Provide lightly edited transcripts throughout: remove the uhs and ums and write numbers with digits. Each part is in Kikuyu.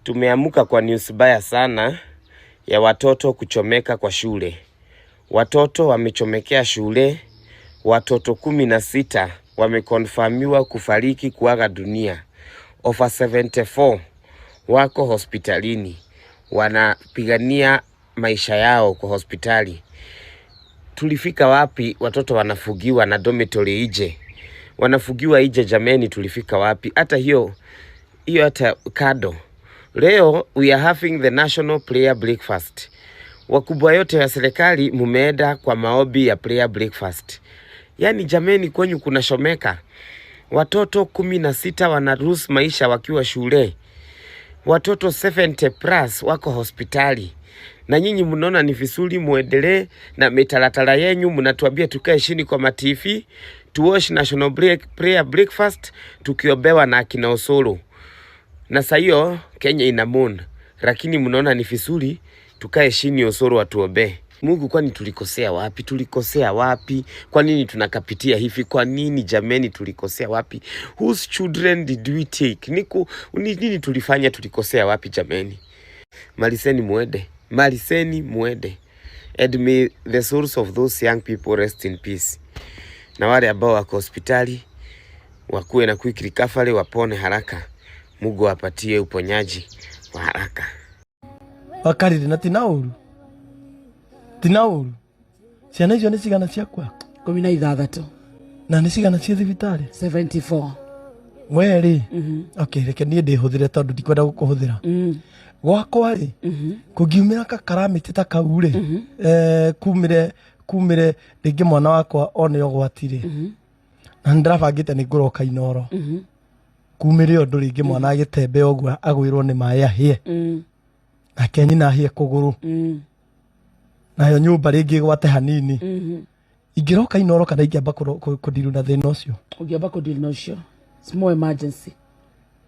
Tumeamuka kwa news baya sana ya watoto kuchomeka kwa shule. Watoto wamechomekea shule, watoto 16 wameconfirmiwa kufariki, kuaga dunia. Over 74 wako hospitalini, wanapigania maisha yao kwa hospitali. Tulifika wapi? Watoto wanafugiwa na dormitory ije, wanafugiwa ije. Jameni, tulifika wapi? Hata hiyo hiyo hata kado. Leo we are having the national prayer breakfast. Wakubwa yote ya serikali mumeenda kwa maombi ya prayer breakfast. Yaani jameni, kwenyu kunachomeka. Watoto 16 wana lose maisha wakiwa shule, watoto 70 plus wako hospitali, na nyinyi mnaona ni vizuri muendelee na mitaratara yenyu, mnatuambia tukae chini kwa maTV tuwatch national prayer breakfast tukiombewa na akina Osoro, na saa hiyo Kenya ina mourn, lakini mnaona ni vizuri tukae chini Osoro atuombee. Mungu, kwani tulikosea wapi? Tulikosea wapi? Kwa nini tunakapitia hivi? Kwa nini jameni, tulikosea wapi? Whose children did we take? Ni nini tulifanya? Tulikosea wapi jameni? Maliseni muende, maliseni muende, and may the souls of those young people rest in peace. Na wale ambao wako hospitali wakuwe na quick recovery, wapone haraka. Mungu awapatie uponyaji wa haraka. Wakarire na tina uru, tina uru. Ciana icio nĩ cigana ciakwa? 16. Na nĩ cigana ciĩ thibitarĩ? 74. We rĩ, okay, reke niĩ ndĩhũthĩre tondũ ndikwenda gũkũhũthĩra. Gwakwa rĩ, kũngiumĩra kakaramĩtĩ ta kau rĩ, kumĩre rĩngĩ mwana wakwa one ũgwati rĩ, na nĩ ndĩrabangĩte nĩ ngũroka Inoro, kumĩre ũndũ rĩngĩ mwana agĩtembe ũguo agwĩrwo nĩ maĩ ahĩe, nake nyina ahĩe kũgũrũ, nayo nyũmba rĩngĩ ĩgwate hanini, ingĩroka Inoro kana ingĩamba kũdeal na thĩna ũcio? Ũngĩamba kũdeal na ũcio. It's more emergency.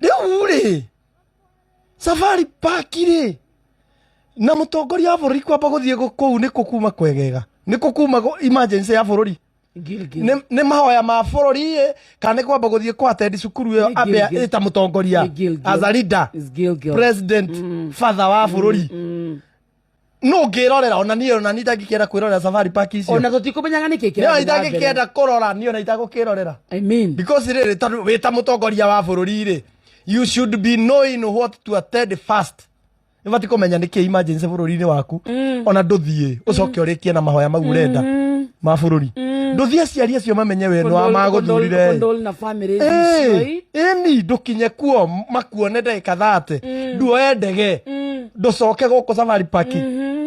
Rĩu rĩ, Safari Park rĩ, na mũtongoria wa bũrũri kwamba gũthiĩ kũu nĩ kũkuma kwegega, nĩ kũkuma emergency ya bũrũri? Gilgil. Nĩ mahoya ma bũrũri ĩ, kana nĩ kwamba gũthiĩ kũ attend cukuru ĩyo? Nĩ ambe Gilgil. ĩta mũtongoria Nĩ Gilgil. as a leader, It's Gilgil. president, father wa bũrũri, no ngĩrorera ona niĩ ndangĩkĩenda kwĩrorera Safari Park icio. Ona tũtikũmenyaga nĩkĩ Niĩ ona kĩrathiĩ na mbere. itangĩkĩenda kũrora, niĩ ona itagũkĩrorera. I mean, because rĩrĩ, tondũ wĩ ta mũtongoria wa bũrũri rĩ, you should be knowing what to attend first. Nĩ bati kũmenya nĩkĩ emergency bũrũri-inĩ waku, ona ndũthiĩ ũcoke ũrĩkie na mahoya mau ũrenda ma bũrũri. Ndũthiĩ aciari acio mamenye we nĩ magũthurire. Condole na family icio, ĩ. Ĩni ndũkinye kuo makuone ndagĩka 30, nduoe ndege, ndũcoke gũkũ Safari Park.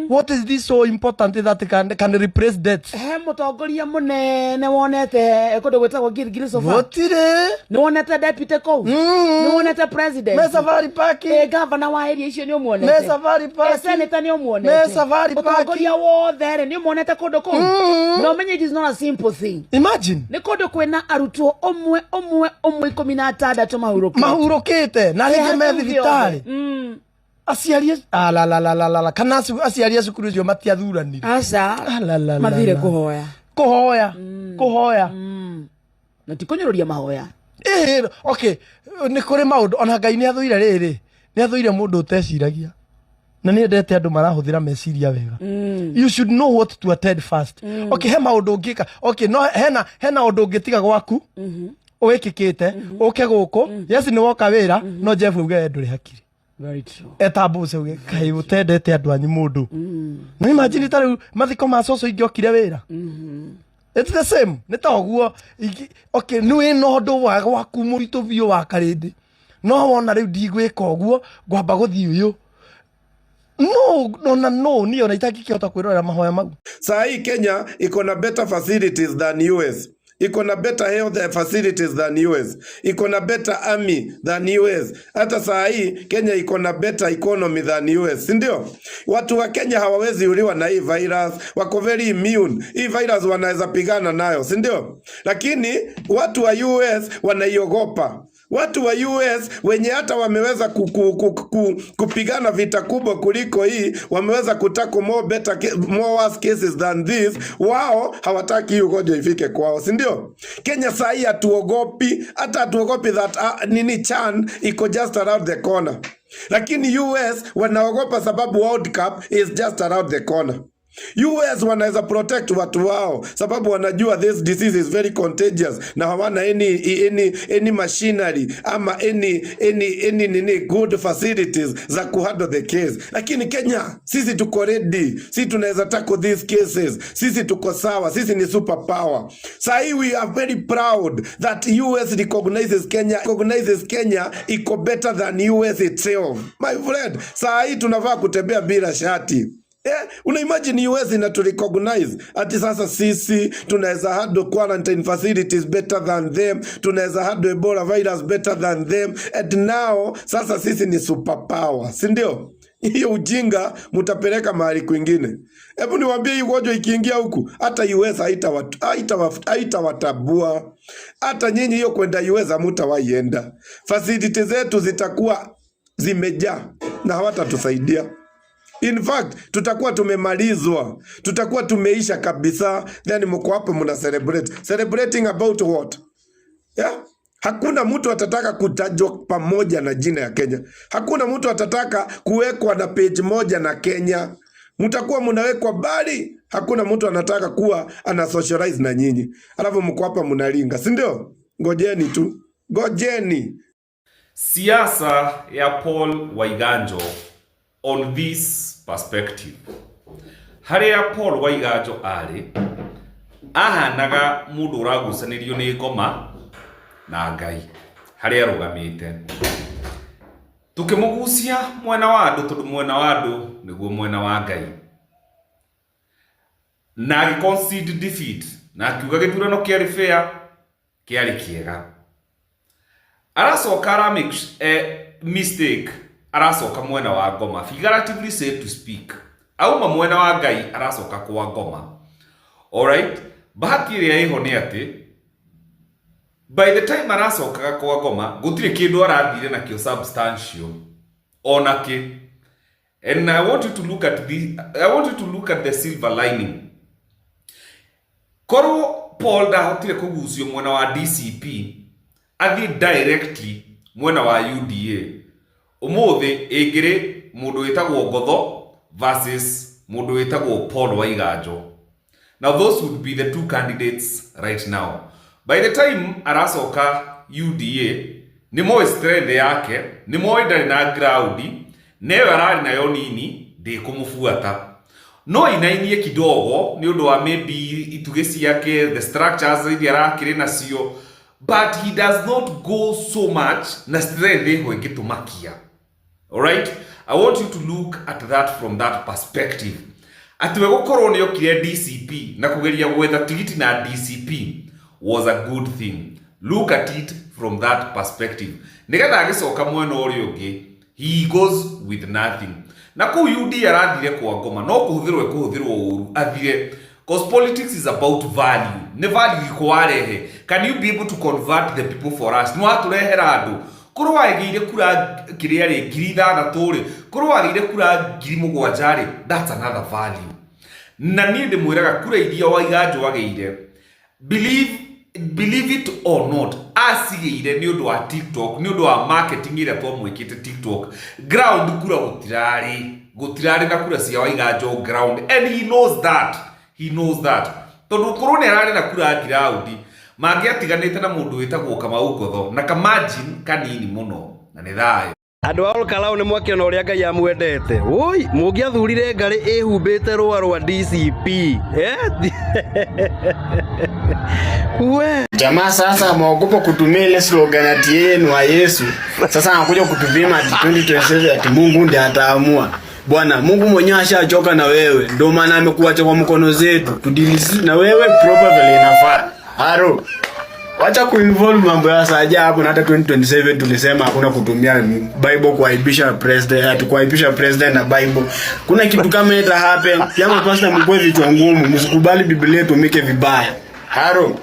What is this so important that can replace death? He mũtongoria mũnene wonete kũndũ gwĩtagwo Gilgil so far? Gũtirĩ. Nĩ wonete deputy kũu? Nĩ wonete president? Me Safari Park. Ĩ gavana wa area icio nĩ ũmuonete? Me Safari Park. Ĩ senator nĩ ũmuonete? Me Safari Park. Mũtongoria wothe rĩ, nĩ ũmuonete kũndũ kũu? Na ũmenye it is not a simple thing. Imagine. Nĩ kũndũ kwĩna arutwo ũmwe ũmwe ũmwe 16 mahurũkĩte. Mahurũkĩte na rĩngĩ me thibitarĩ. Aciari alalalalala, kana aciari a cukuru icio matiathuranire? Aca. Alalala. Mathire kũhoya. Kũhoya, kũhoya. Na ti kũnyũrũria mahoya. Ĩĩ, okay, nĩ kũrĩ maũndũ ona Ngai nĩ athũire. Rĩrĩ, nĩ athũire mũndũ ũteciragia, na nĩ endete andũ marahũthĩra meciria wega. You should know what to attend first. Okay, he maũndũ ũngĩka, okay, no hena ũndũ ũngĩtiga gwaku wĩkĩkĩte ũke gũkũ. Yes, nĩ woka wĩra, no Jeff uge we ndũrĩ hakiri. Very true. Etambũce uge kaĩ ũtendete andũ anyu mũndũ. No imagine ta rĩu mathiko ma cũcũ ingĩokire wĩra, it's the same, nĩ ta ũguo. Okay, nĩ wĩna ũndũ wa gwaku mũritũ biũ wa karĩndĩ, no wona rĩu ndigwĩka ũguo, ngwamba gũthiĩ ũyũ no ona no niĩ ona itangĩkĩhota kwĩrorera mahoya mau. Saa hii Kenya iko na better facilities than US. Iko na better health facilities than US. Iko na better army than US. Hata saa hii Kenya iko na better economy than US, si ndio? Watu wa Kenya hawawezi uliwa na hii virus, wako very immune. Hii virus wanaweza pigana nayo, si ndio? Lakini watu wa US wanaiogopa. Watu wa US wenye hata wameweza kupigana vita kubwa kuliko hii, wameweza kutackle more worse cases than this, wao hawataki hii ugonjwa ifike kwao, si ndio? Kenya saa hii hatuogopi, hata hatuogopi that nini, Chan iko just around the corner. Lakini US wanaogopa sababu World Cup is just around the corner. US wanaweza protect watu wao sababu wanajua this disease is very contagious na hawana any machinery ama any nini good facilities za kuhandle the case. Lakini Kenya sisi tuko ready, sisi tunaweza tackle these cases, sisi tuko sawa, sisi ni super power. Sahi we are very proud that US recognizes Kenya iko better than US itself. My friend, saa hii tunafaa kutembea bila shati. Una imagine US inatu recognize ati sasa sisi tunaweza handle quarantine facilities better than them, tunaweza handle Ebola virus better than them, and now sasa sisi ni superpower, si ndio? Hiyo ujinga mutapeleka mahali kwingine. Hebu niwaambie, hii ugonjwa ikiingia huku, hata US haitawatambua. Hata nyinyi hiyo kwenda US hamutawaienda. Facility zetu zitakuwa zimejaa na hawatatusaidia. In fact, tutakuwa tumemalizwa, tutakuwa tumeisha kabisa. Then mko hapo mna celebrate. Celebrating about what? Yeah? Hakuna mtu atataka kutajwa pamoja na jina ya Kenya. Hakuna mtu atataka kuwekwa na page moja na Kenya. Mtakuwa mnawekwa bali, hakuna mtu anataka kuwa ana socialize na nyinyi. Alafu mko hapa mnalinga, si ndio? Ngojeni tu, ngojeni. Siasa ya Paul Waiganjo on this perspective, harĩa Paul Waiganjo arĩ ahanaga mũndũ ũragucanĩrio nĩ ngoma na Ngai harĩa arũgamĩte, tũkĩmũgucia mwena wa andũ tondũ mwena wa andũ nĩguo mwena wa Ngai, na agĩ concede defeat na akiuga gĩthurano kĩarĩ fair, kĩarĩ kĩega. Aracoka ara make mistake, aracoka mwena wa ngoma, figuratively say to speak, auma mwena wa Ngai aracoka kwa ngoma. Alright, bahati ĩrĩa ĩho nĩ atĩ by the time aracokaga kwa ngoma gũtirĩ kĩndũ arathire nakĩo substantial ona kĩ. And I want you to look at the silver lining. Korwo Paul ndahotire kũgucio mwena wa DCP athiĩ directly mwena wa UDA, ũmũthĩ ĩngĩrĩ mũndũ wĩtagwo Ngotho versus mũndũ wĩtagwo Paul Waiganjo. Now those would be the two candidates right now. By the time aracoka UDA, nĩ moĩ strength yake, nĩ moĩ ndarĩ na ground, neyo ararĩ nayo nini ndĩkũmũbuata, no inainie kidogo nĩ ũndũ wa maybe itugĩ ciake, the structures iria arakĩrĩ nacio, but he does not go so much na strength ĩho ĩngĩtũmakia. Alright, I want you to look at that from that perspective, atĩ we gũkorwo nĩ okire DCP na kũgeria gwetha tigiti na DCP was a good thing. Look at it from that perspective, nĩgetha agĩcoka mwena ũrĩa ũngĩ he goes with nothing. Na kũu UD arathire kwa ngoma no kũhũthĩrwo ĩkũhũthĩrwo ũru athire, cause politics is about value. Nĩ value iko warehe. Can you be able to convert the people for us? Nĩ watũrehera andũ. Korwo wagĩire kura kĩrĩa rĩ 6,000 rĩ, korwo wagĩire kura 7,000 rĩ, that's another value. Na niĩ ndĩmwĩraga kura iria Waiganjo agĩire, believe it or not, acigĩire nĩ ũndũ wa TikTok, nĩ ũndũ wa marketing ĩrĩa twamwĩkĩte TikTok. Ground kura gũtirarĩ na kura cia Waiganjo ground, and he knows that, he knows that, tondũ korwo nĩ ararĩ na kura ground mangĩatiganĩte na mũndũ wĩtagwo Kamau Ngotho na kamargin kanini mũno, na nĩ thayũ. Andå a Olkalau nä mwakĩona ũrĩa Ngai amwendete. Woi, mũngĩathurire ngarĩ ĩhumbĩte rũa rwa DCP, eh? We. Jamaa sasa ameogopa kutumia ile slogan ati yeye ni wa Yesu. Sasa anakuja kutupima ati 2027 ati Mungu ndiye ataamua. Bwana, Mungu mwenyewe ashachoka na wewe. Ndio maana amekuacha kwa mkono zetu. Tudeal na wewe proper vile inafaa. Haro. Wacha kuinvolve mambo ya saja hapo, na hata 2027 tulisema hakuna kutumia Bible kuaibisha president, ati kuaibisha president na Bible. Kuna kitu kama ita happen. Pia mapasta mkwe vichwa ngumu, msikubali Biblia itumike vibaya. Haro.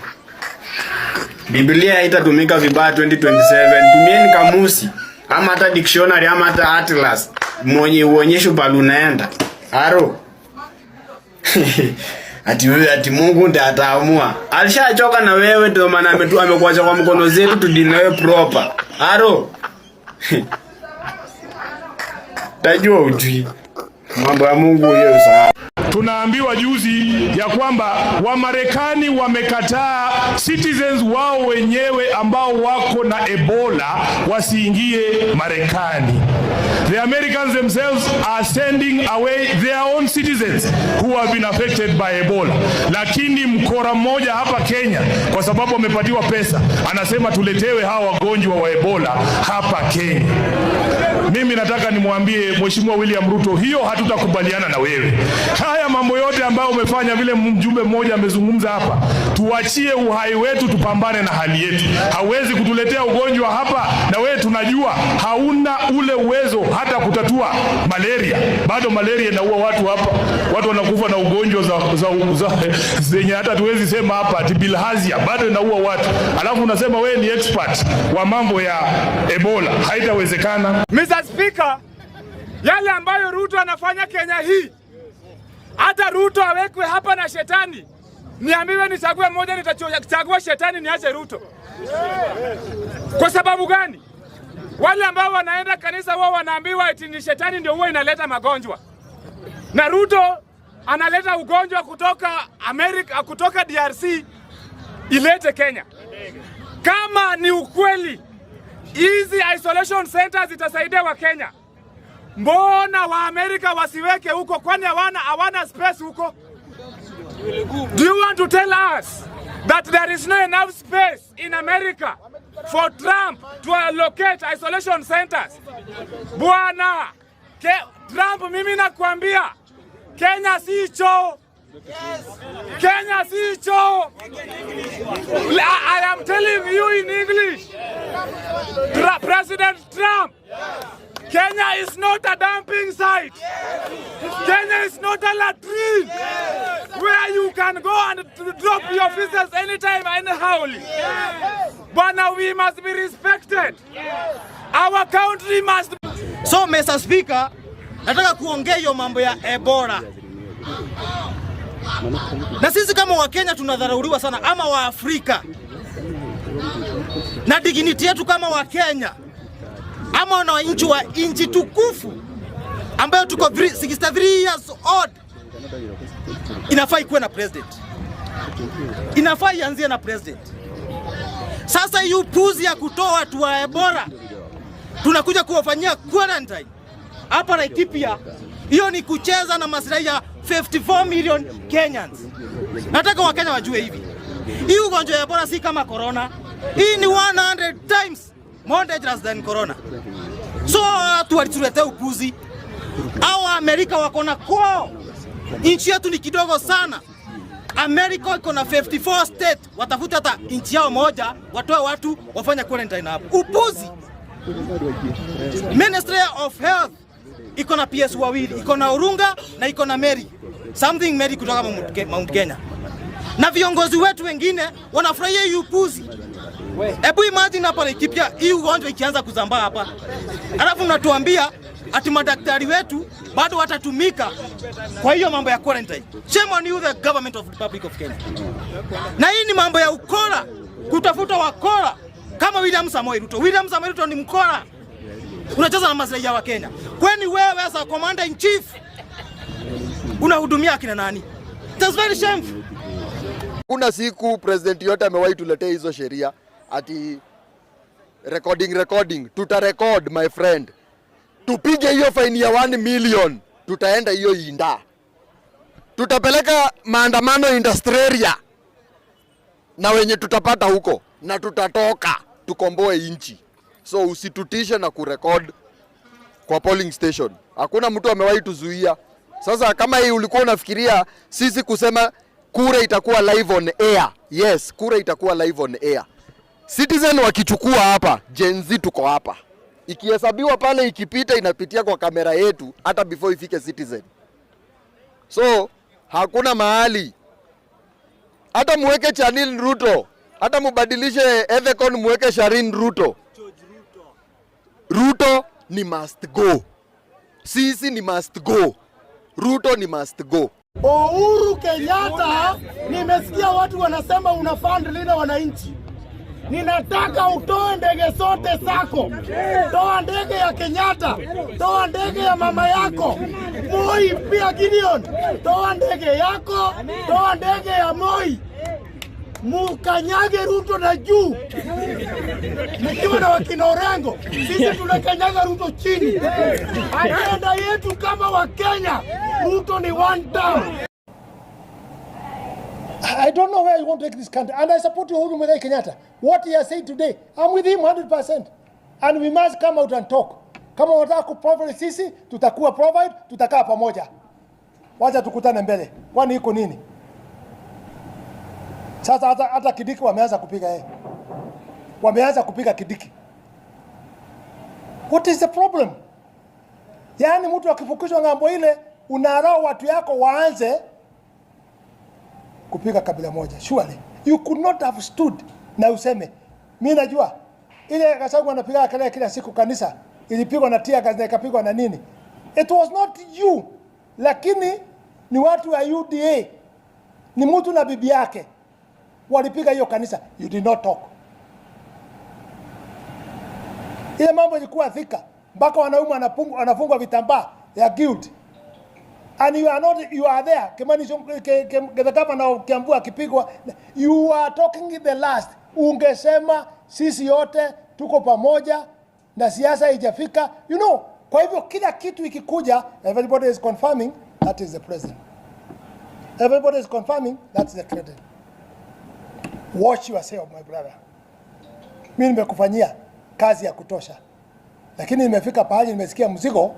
Biblia haitatumika vibaya 2027. Tumieni kamusi ama hata dictionary ama hata atlas mwenye uonyesho pale unaenda. Haro. Ati wewe ati Mungu ndiye ataamua. Alishachoka na wewe, ndio maana amekuacha kwa mkono zetu tudeal na wewe proper. Haro. Tajua ujui mambo ya Mungu hiyo usahau. Tunaambiwa juzi ya kwamba Wamarekani wamekataa citizens wao wenyewe ambao wako na Ebola wasiingie Marekani. The Americans themselves are sending away their own citizens who have been affected by Ebola. Lakini mkora mmoja hapa Kenya, kwa sababu amepatiwa pesa, anasema tuletewe hawa wagonjwa wa Ebola hapa Kenya. Mimi nataka nimwambie Mheshimiwa William Ruto, hiyo hatutakubaliana na wewe. Haya mambo yote ambayo umefanya, vile mjumbe mmoja amezungumza hapa, tuachie uhai wetu, tupambane na hali yetu. Hawezi kutuletea ugonjwa hapa, na wewe tunajua hauna ule uwezo hata kutatua malaria. Bado malaria inaua watu hapa, watu wanakufa na ugonjwa za zenye hata tuwezi sema hapa, ati bilharzia bado inaua watu, alafu unasema wewe ni expert wa mambo ya Ebola. Haitawezekana. Mr. Speaker, yale ambayo Ruto anafanya Kenya hii, hata Ruto awekwe hapa na shetani, niambiwe nichague mmoja, nitachagua shetani niache Ruto. Kwa sababu gani? Wale ambao wanaenda kanisa wao wanaambiwa eti ni shetani ndio huwa inaleta magonjwa, na Ruto analeta ugonjwa kutoka Amerika, kutoka DRC ilete Kenya. Kama ni ukweli hizi isolation centers zitasaidia Wakenya, mbona Waamerika wasiweke huko? Kwani hawana space huko? Do you want to tell us that there is no enough space in America for Trump to allocate isolation centers? Bwana Trump, mimi nakwambia Kenya si choo. Kenya si choo. I am telling you in English. President Trump, Kenya is not a dumping site. Kenya is not a latrine where you can go and drop your feces anytime, anyhow. Bwana, we must be respected. Our country must So Mr. Speaker, nataka kuongea hiyo mambo ya Ebola. Na sisi kama Wakenya tunadharauliwa sana, ama Waafrika, na dignity yetu kama Wakenya ama wananchi wa nchi tukufu ambayo tuko 63 years old, inafaa ikuwe na president, inafaa ianzie na president. Sasa hii upuzi ya kutoa watu wa Ebola tunakuja kuwafanyia quarantine hapa Laikipia, hiyo ni kucheza na maslahi ya 54 million Kenyans. Nataka Wakenya wajue hivi, hii ugonjwa ya Ebola si kama corona, hii ni 100 times more dangerous than corona. So watu walituletea upuzi. Hao Amerika wako na kwao, nchi yetu ni kidogo sana. Amerika iko na 54 state, watafute hata nchi yao moja, watoe watu wafanye quarantine hapo. Upuzi. Ministry of Health iko na PS wawili, iko na Urunga na iko na Mary, something Mary kutoka Mount Kenya, na viongozi wetu wengine wanafurahia hii upuzi. Hebu imagine hapa Laikipia hii ugonjwa ikianza kuzambaa hapa, alafu mnatuambia ati madaktari wetu bado watatumika kwa hiyo mambo ya quarantine. Shame on you, the government of Republic of Kenya. Na hii ni mambo ya ukora, kutafuta wakora kama William Samoei Ruto. William Samoei Ruto ni mkora, unacheza na maslahi ya Wakenya. Kwani wewe as a commander in chief unahudumia akina nani? It is very shameful. Kuna siku president yote amewahi tuletea hizo sheria ati recording recording, tuta record my friend, tupige hiyo faini ya 1 million, tutaenda hiyo inda, tutapeleka maandamano industrial na wenye tutapata huko na tutatoka tukomboe inchi. So usitutishe na kurecord kwa polling station. Hakuna mtu amewahi tuzuia. Sasa kama hii ulikuwa unafikiria sisi kusema kura itakuwa live on air. Yes, kura itakuwa live on air. Citizen wakichukua hapa, Gen Z tuko hapa. Ikihesabiwa pale, ikipita inapitia kwa kamera yetu hata before ifike Citizen. So hakuna mahali hata muweke Chanil Ruto, hata mubadilishe Ethekon muweke Sharin Ruto. Ruto ni must go. Sisi ni must go. Ruto ni must go. Uhuru Kenyatta, nimesikia watu wanasema una fund Linda Wananchi. Ninataka utoe ndege zote zako, toa ndege ya Kenyatta, toa ndege ya mama yako Moi, pia Gideon, toa ndege yako, toa ndege ya Moi, mukanyage Ruto na juu, mkiwa na wakina Orengo, sisi tunakanyaga Ruto chini. Ajenda yetu kama Wakenya, Ruto ni one term. I don't know where you want to take this country. And I support Uhuru Muigai Kenyatta. What he has said today, I'm with him 100%. And we must come out and talk. Kama unataka kuprovide sisi, tutakuwa provide, tutakaa pamoja. Wacha tukutane mbele. Kwani iko nini? Sasa hata Kindiki wameanza kupiga yeye. Wameanza kupiga Kindiki. What is the problem? Yaani mtu akifukuzwa ng'ambo ile, unarao watu yako waanze kupiga kabila moja. Surely you could not have stood na useme mi najua ile Gachagua anapiga kelele kila siku kanisa ilipigwa na tear gas na ikapigwa na nini. It was not you, lakini ni watu wa UDA, ni mtu na bibi yake walipiga hiyo kanisa. You did not talk. Ile mambo ilikuwa Thika mpaka wanaume wanafungwa vitambaa ya guilt and you are not, you are there. Kimani the governor of Kiambu akipigwa, you are talking the last. Ungesema sisi yote tuko pamoja na siasa haijafika. Kwa hivyo kila kitu ikikuja, everybody is confirming that is the president. Everybody is confirming that is the president. Watch yourself, my brother. Mimi nimekufanyia kazi ya kutosha, lakini nimefika pahali nimesikia mzigo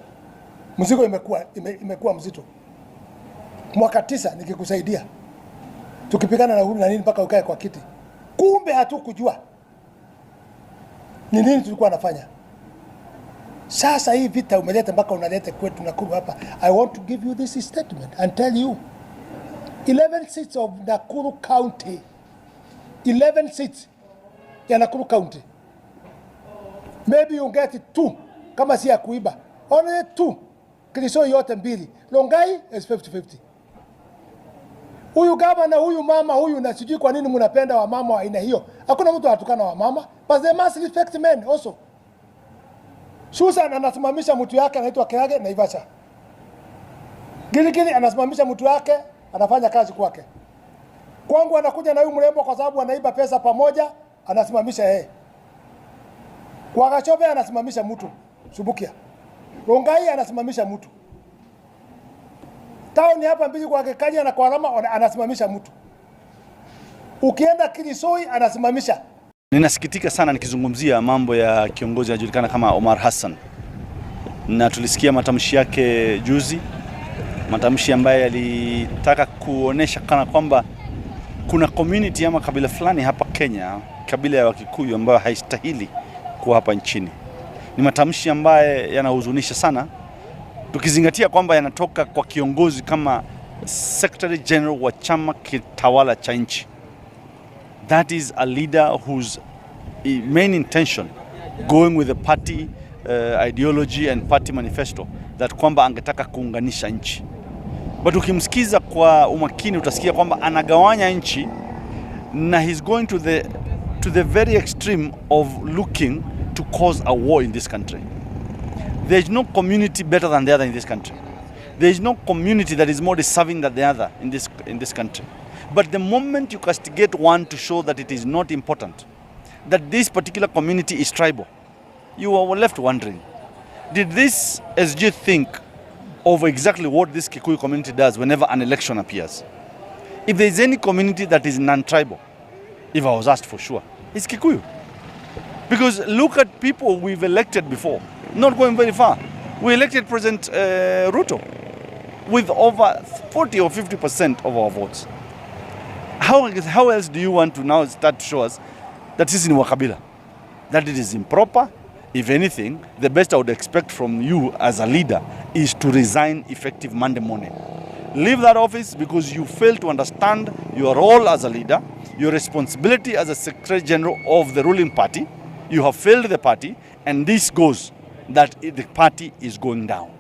imekuwa mzito. Mwaka 9 nikikusaidia tukipigana na Uhuru na nini mpaka ukae kwa kiti, kumbe hatukujua ni nini tulikuwa nafanya. Sasa hii vita umeleta mpaka unaleta kwetu Nakuru hapa. I want to give you this statement and tell you 11 seats of Nakuru County, 11 seats ya Nakuru County, maybe you get two kama si ya kuiba, only two. Kurisoi yote mbili, Rongai is 50-50. Huyu gavana, huyu mama huyu, na sijui kwa nini mnapenda wamama wa aina hiyo. Hakuna mtu anatukana wamama, but they must respect men also. Susan anasimamisha mtu yake anaitwa Kiage Naivasha. Giligili anasimamisha mtu yake anafanya kazi kwake. Kwangu anakuja na huyu mrembo kwa sababu anaiba pesa pamoja, anasimamisha yeye. Kwa Gachove anasimamisha mtu Subukia. Rongai anasimamisha mtu. Town hapa mbili kwa Gikaria na kwa Rama anasimamisha mtu. Ukienda Kurisoi anasimamisha. Ninasikitika sana nikizungumzia mambo ya kiongozi anajulikana kama Omar Hassan, na tulisikia matamshi yake juzi, matamshi ambayo yalitaka kuonesha kana kwamba kuna community ama kabila fulani hapa Kenya, kabila ya Wakikuyu ambayo haistahili kuwa hapa nchini. Ni matamshi ambayo yanahuzunisha sana, tukizingatia kwamba yanatoka kwa kiongozi kama Secretary General wa chama kitawala cha nchi. That is a leader whose main intention going with the party ideology and party manifesto that kwamba angetaka kuunganisha nchi. But ukimsikiza kwa umakini utasikia kwamba anagawanya nchi na he's going to the very extreme of looking to cause a war in this country. There is no community better than the other in this country. There is no community that is more deserving than the other in this country. But the moment you castigate one to show that it is not important, that this particular community is tribal, you are left wondering, did this SG think of exactly what this Kikuyu community does whenever an election appears? If there is any community that is non-tribal, if I was asked for sure, it's Kikuyu. Because look at people we've elected before, not going very far. We elected President Ruto with over 40 or 50% of our votes. How else do you want to now start to show us that this is in wakabila? That it is improper? If anything, the best I would expect from you as a leader is to resign effective Monday morning. Leave that office because you fail to understand your role as a leader, your responsibility as a Secretary General of the ruling party. You have failed the party, and this goes that the party is going down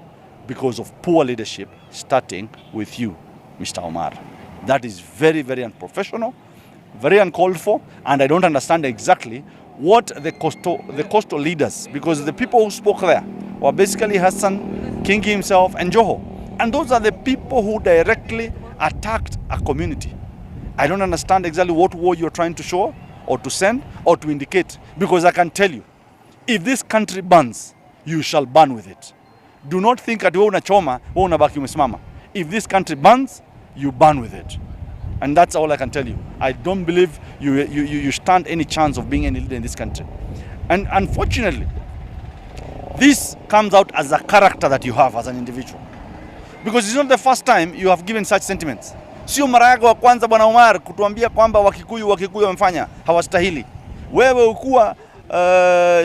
because of poor leadership, starting with you, Mr. Omar. That is very, very unprofessional. Very uncalled for, and I don't understand exactly what the coastal leaders, because the people who spoke there were basically Hassan, Kingi himself, and Joho. And those are the people who directly attacked a community. I don't understand exactly what war you're trying to show or to send or to indicate, because I can tell you, if this country burns, you shall burn with it. Do not think ati wewe unachoma, wewe unabaki umesimama. If this country burns, you burn with it. And that's all I can tell you. I don't believe you stand any chance of being any leader in this country. And unfortunately, this comes out as a character that you have as an individual. Because it's not the first time you have given such sentiments. Sio mara yako wa kwanza, Bwana Omar, kutuambia kwamba Wakikuyu wamefanya hawastahili. Wewe ukuwa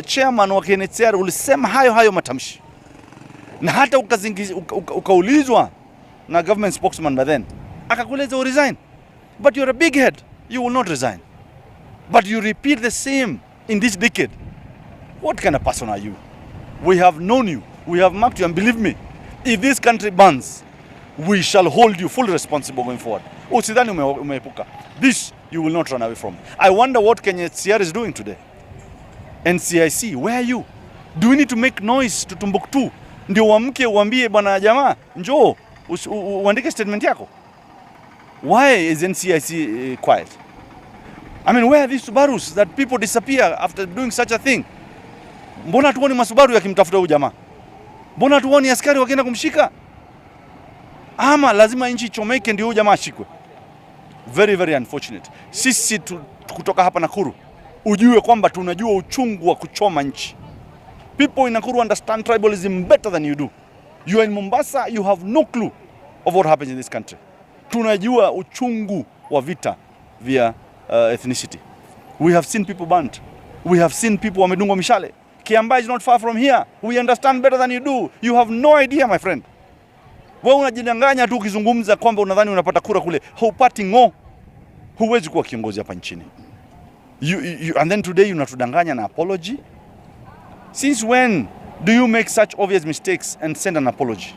chairman wa KNHCR ulisema hayo hayo matamshi na hata ukaulizwa na government spokesman by then akakueleza resign, but you're a big head, you will not resign, but you repeat the same in this decade. What kind of person are you? We have known you, we have marked you, and believe me, if this country burns, we shall hold you fully responsible going forward. Usidhani umeepuka this, you will not run away from. I wonder what KNHCR is doing today. NCIC, where are you? Do we need to make noise to Timbuktu ndio uamke uambie bwana jamaa njoo uandike statement yako? Why is NCIC quiet? I mean, where are these Subarus that people disappear after doing such a thing? Mbona hatuoni masubaru yakimtafuta huyu jamaa? Mbona hatuoni askari wakienda kumshika? Ama lazima nchi ichomeke ndio huyu jamaa ashikwe? Very, very unfortunate. Sisi kutoka hapa Nakuru, ujue kwamba tunajua uchungu wa kuchoma nchi. People in Nakuru understand tribalism better than you do. You are in Mombasa, you have no clue of what happens in this country. Tunajua uchungu wa vita vya ethnicity. We have seen people burnt. We have seen people wamedungwa mishale. Kiambaa is not far from here. We understand better than you do. You have no idea, my friend. Wewe unajidanganya tu ukizungumza kwamba unadhani unapata kura kule. Haupati ng'o. Huwezi kuwa kiongozi hapa nchini. And then today unatudanganya na apology. Since when do you make such obvious mistakes and send an apology?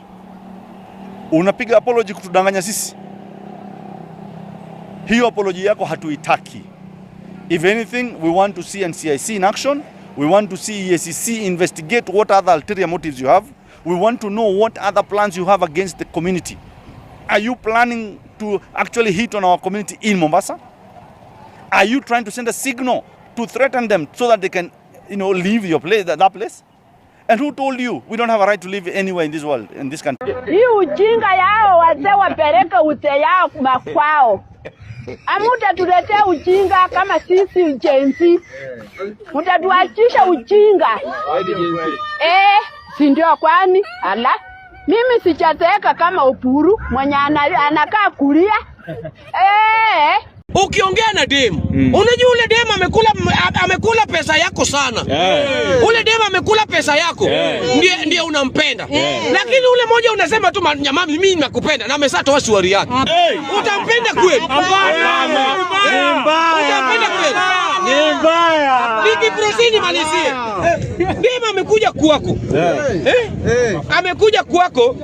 Unapiga apology kutudanganya sisi. Hiyo apology yako hatuitaki. If anything, we want to see NCIC in action. We want to see EACC investigate what other ulterior motives you have. We want to know what other plans you have against the community. Are you planning to actually hit on our community in Mombasa? Are you trying to send a signal to threaten them so that they can leave your place, that place? And who told you we don't have a right to live anywhere in this world, in this country? Hii ujinga yao wazee wapeleke ute yao makwao. Hamutatuletea ujinga kama sisi Gen Z. Mtatuachisha ujinga. Eh, si ndio kwani? Ala. Mimi sijazeeka kama Oburu mwenye anakaa kulia. Eh. Ukiongea na dem, unajua ule dem amekula pesa yako sana. Ule dem amekula pesa yako, ndiye unampenda. Lakini ule moja unasema tu, "Nyama, mimi nakupenda," na ameshatoa suruali yake. Utampenda kweli? Utampenda kweli? Nikiproceed nimalizie. Dem amekuja kwako. Eh? Amekuja kwako,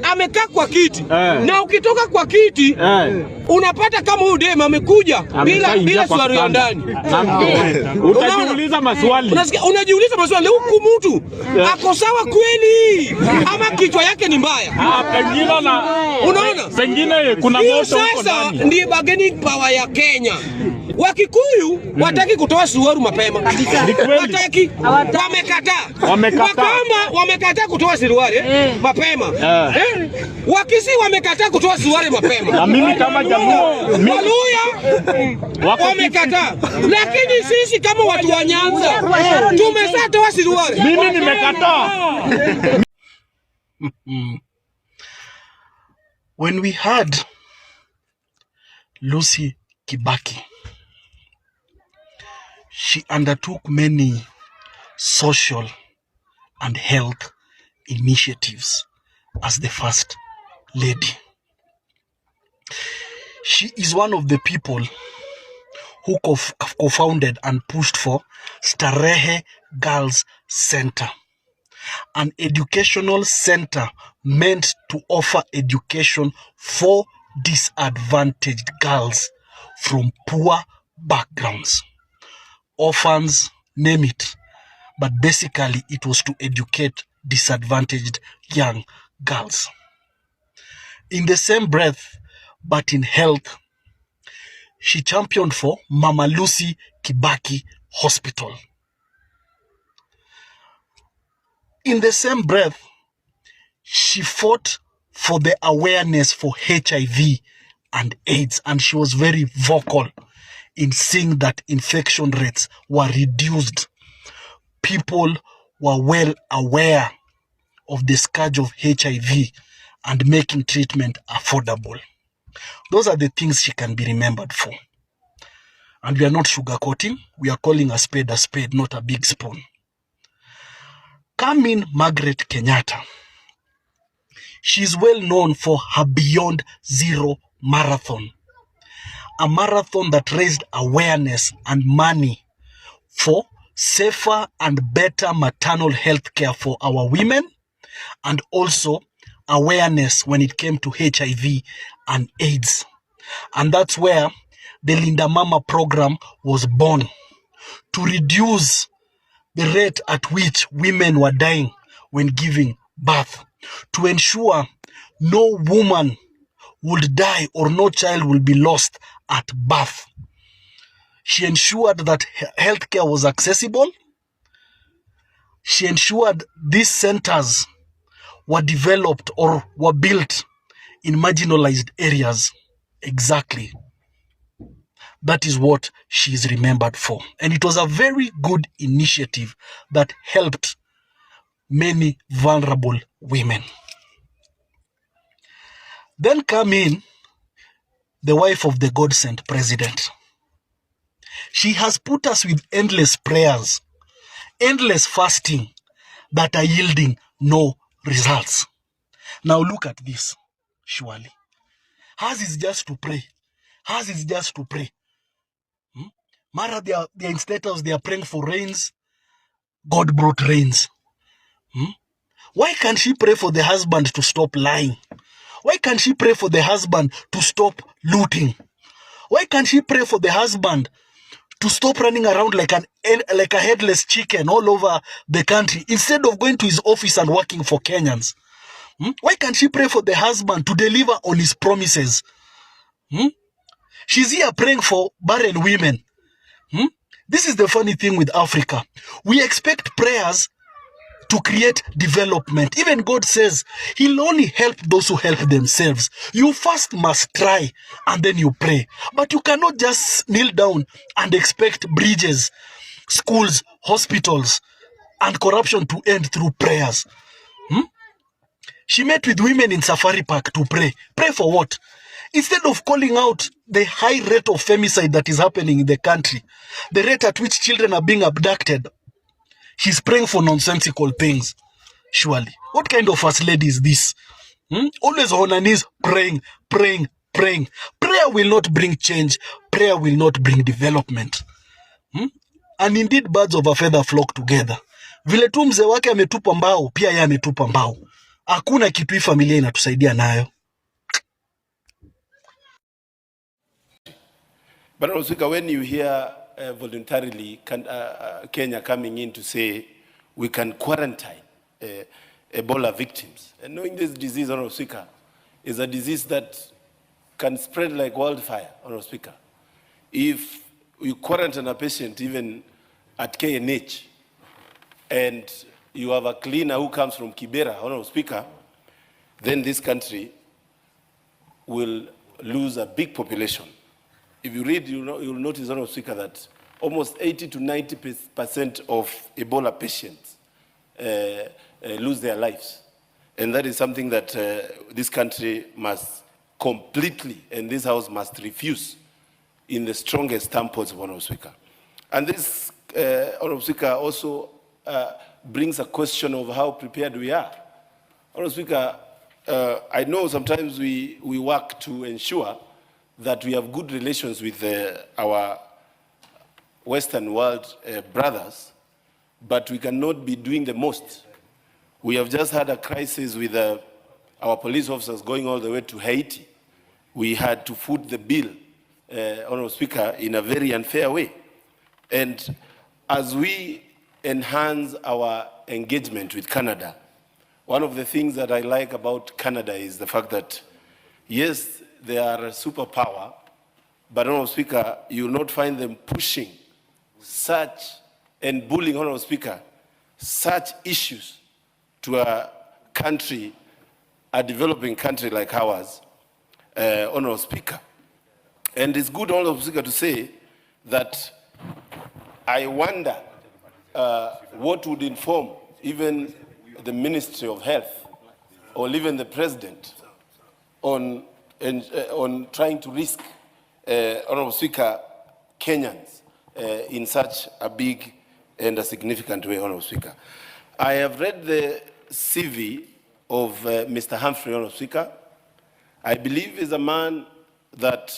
amekaa kwa kiti. Na ukitoka kwa kiti unapata kama huyu dem amekuja bila suruali ya ndani. Utajiuliza maswali. Unasikia, unajiuliza maswali, huku mtu ako sawa kweli ama kichwa yake ni mbaya? Ah, pengine na Unaona? Pengine kuna Hiyo moto huko sasa ndani. ndiye bargaining power ya Kenya. Wakikuyu wataki kutoa suruali mapema. Ni kweli. Wataki. Wamekataa. Wamekataa. Wakamba wamekataa kutoa suruali mapema. Eh? Wakisii wamekataa kutoa suruali mapema. Na mimi kama Jaluo, Waluya Wako wamekataa. Lakini sisi kama watu wa Nyanza tumeshatoa suruali. Mimi nimekataa. When we had Lucy Kibaki, she undertook many social and health initiatives as the first lady. She is one of the people who co-founded and pushed for Starehe Girls Center, an educational center meant to offer education for disadvantaged girls from poor backgrounds. Orphans, name it. But basically, it was to educate disadvantaged young girls. In the same breath, but in health, she championed for Mama Lucy Kibaki Hospital. In the same breath, she fought for the awareness for HIV and AIDS, and she was very vocal in seeing that infection rates were reduced. People were well aware of the scourge of HIV and making treatment affordable. Those are the things she can be remembered for. And we are not sugarcoating, we are calling a spade, not a big spoon. Come in Margaret Kenyatta. She is well known for her Beyond Zero Marathon, a marathon that raised awareness and money for safer and better maternal health care for our women, and also awareness when it came to HIV and AIDS. And that's where the Linda Mama program was born, to reduce the rate at which women were dying when giving birth, to ensure no woman would die or no child will be lost at birth. She ensured that healthcare was accessible. She ensured these centers were developed or were built in marginalized areas. Exactly. That is what she is remembered for. And it was a very good initiative that helped many vulnerable women. Then come in the wife of the God-sent president. She has put us with endless prayers, endless fasting that are yielding no results. Now look at this, surely. Hers is just to pray. Hers is just to pray. Mara, they are in status, they are praying for rains. God brought rains. Why can't she pray for the husband to stop lying? Why can't she pray for the husband to stop looting? Why can't she pray for the husband to stop running around like a headless chicken all over the country instead of going to his office and working for Kenyans? Why can't she pray for the husband to deliver on his promises? She's here praying for barren women. This is the funny thing with Africa. We expect prayers to create development. Even God says he'll only help those who help themselves. You first must try and then you pray. But you cannot just kneel down and expect bridges, schools, hospitals, and corruption to end through prayers. She met with women in Safari Park to pray. Pray for what? Instead of calling out the high rate of femicide that is happening in the country, the rate at which children are being abducted, she's praying for nonsensical things. Surely. What kind of first lady is this? Always on her knees, praying, praying, praying. Prayer will not bring change. Prayer will not bring development. And indeed, birds of a feather flock together. Vile tu mzee wake ametupa mbao, pia yeye ametupa mbao. Hakuna kitu hii familia inatusaidia nayo. But also, when you hear voluntarily Kenya coming in to say we can quarantine Ebola victims, and knowing this disease, Honorable Speaker, is a disease that can spread like wildfire, Honorable Speaker. If you quarantine a patient even at KNH, and you have a cleaner who comes from Kibera, Honorable Speaker, then this country will lose a big population. If you read, you'll notice, Honorable Speaker, that almost 80 to 90% of Ebola patients lose their lives. And that is something that this country must completely, and this house must refuse in the strongest term possible, Honorable Speaker. And this, Honorable Speaker, also brings a question of how prepared we are. Honorable Speaker, I know sometimes we work to ensure that we have good relations with our Western world brothers, but we cannot be doing the most. We have just had a crisis with our police officers going all the way to Haiti. We had to foot the bill Honorable Speaker, in a very unfair way. And as we enhance our engagement with Canada, one of the things that I like about Canada is the fact that, yes, they are a superpower, but Honorable Speaker, you will not find them pushing such and bullying, Honorable Speaker, such issues to a country, a developing country like ours, Honorable Speaker. And it's good, Honorable Speaker, to say that I wonder what would inform even the Ministry of Health or even the President on trying to risk, Honorable Speaker, Kenyans in such a big and a significant way, Honorable Speaker. I have read the CV of Mr. Humphrey, Honorable Speaker. I believe is a man that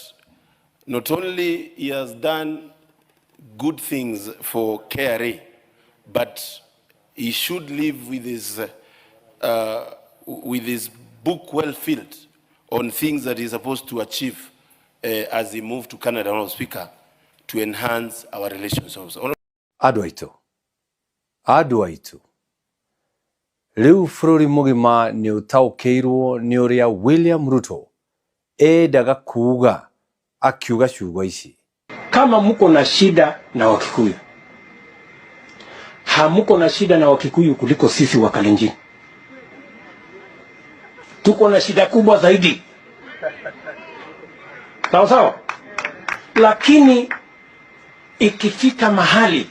not only he has done good things for KRA, but he should live with his book well filled on things that he's supposed to achieve as he moved to Canada, Honorable Speaker, to enhance our relations. Andũ aitũ, andũ aitũ, rĩu bũrũri mũgima nĩ ũtaũkĩirwo nĩ ũrĩa William Ruto endaga kuga akiuga ciugo ici. Kama mko na shida na Wakikuyu, hamuko na shida na Wakikuyu kuliko sisi wa Kalenjin. Tuko na shida kubwa zaidi, sawa sawa. Lakini ikifika mahali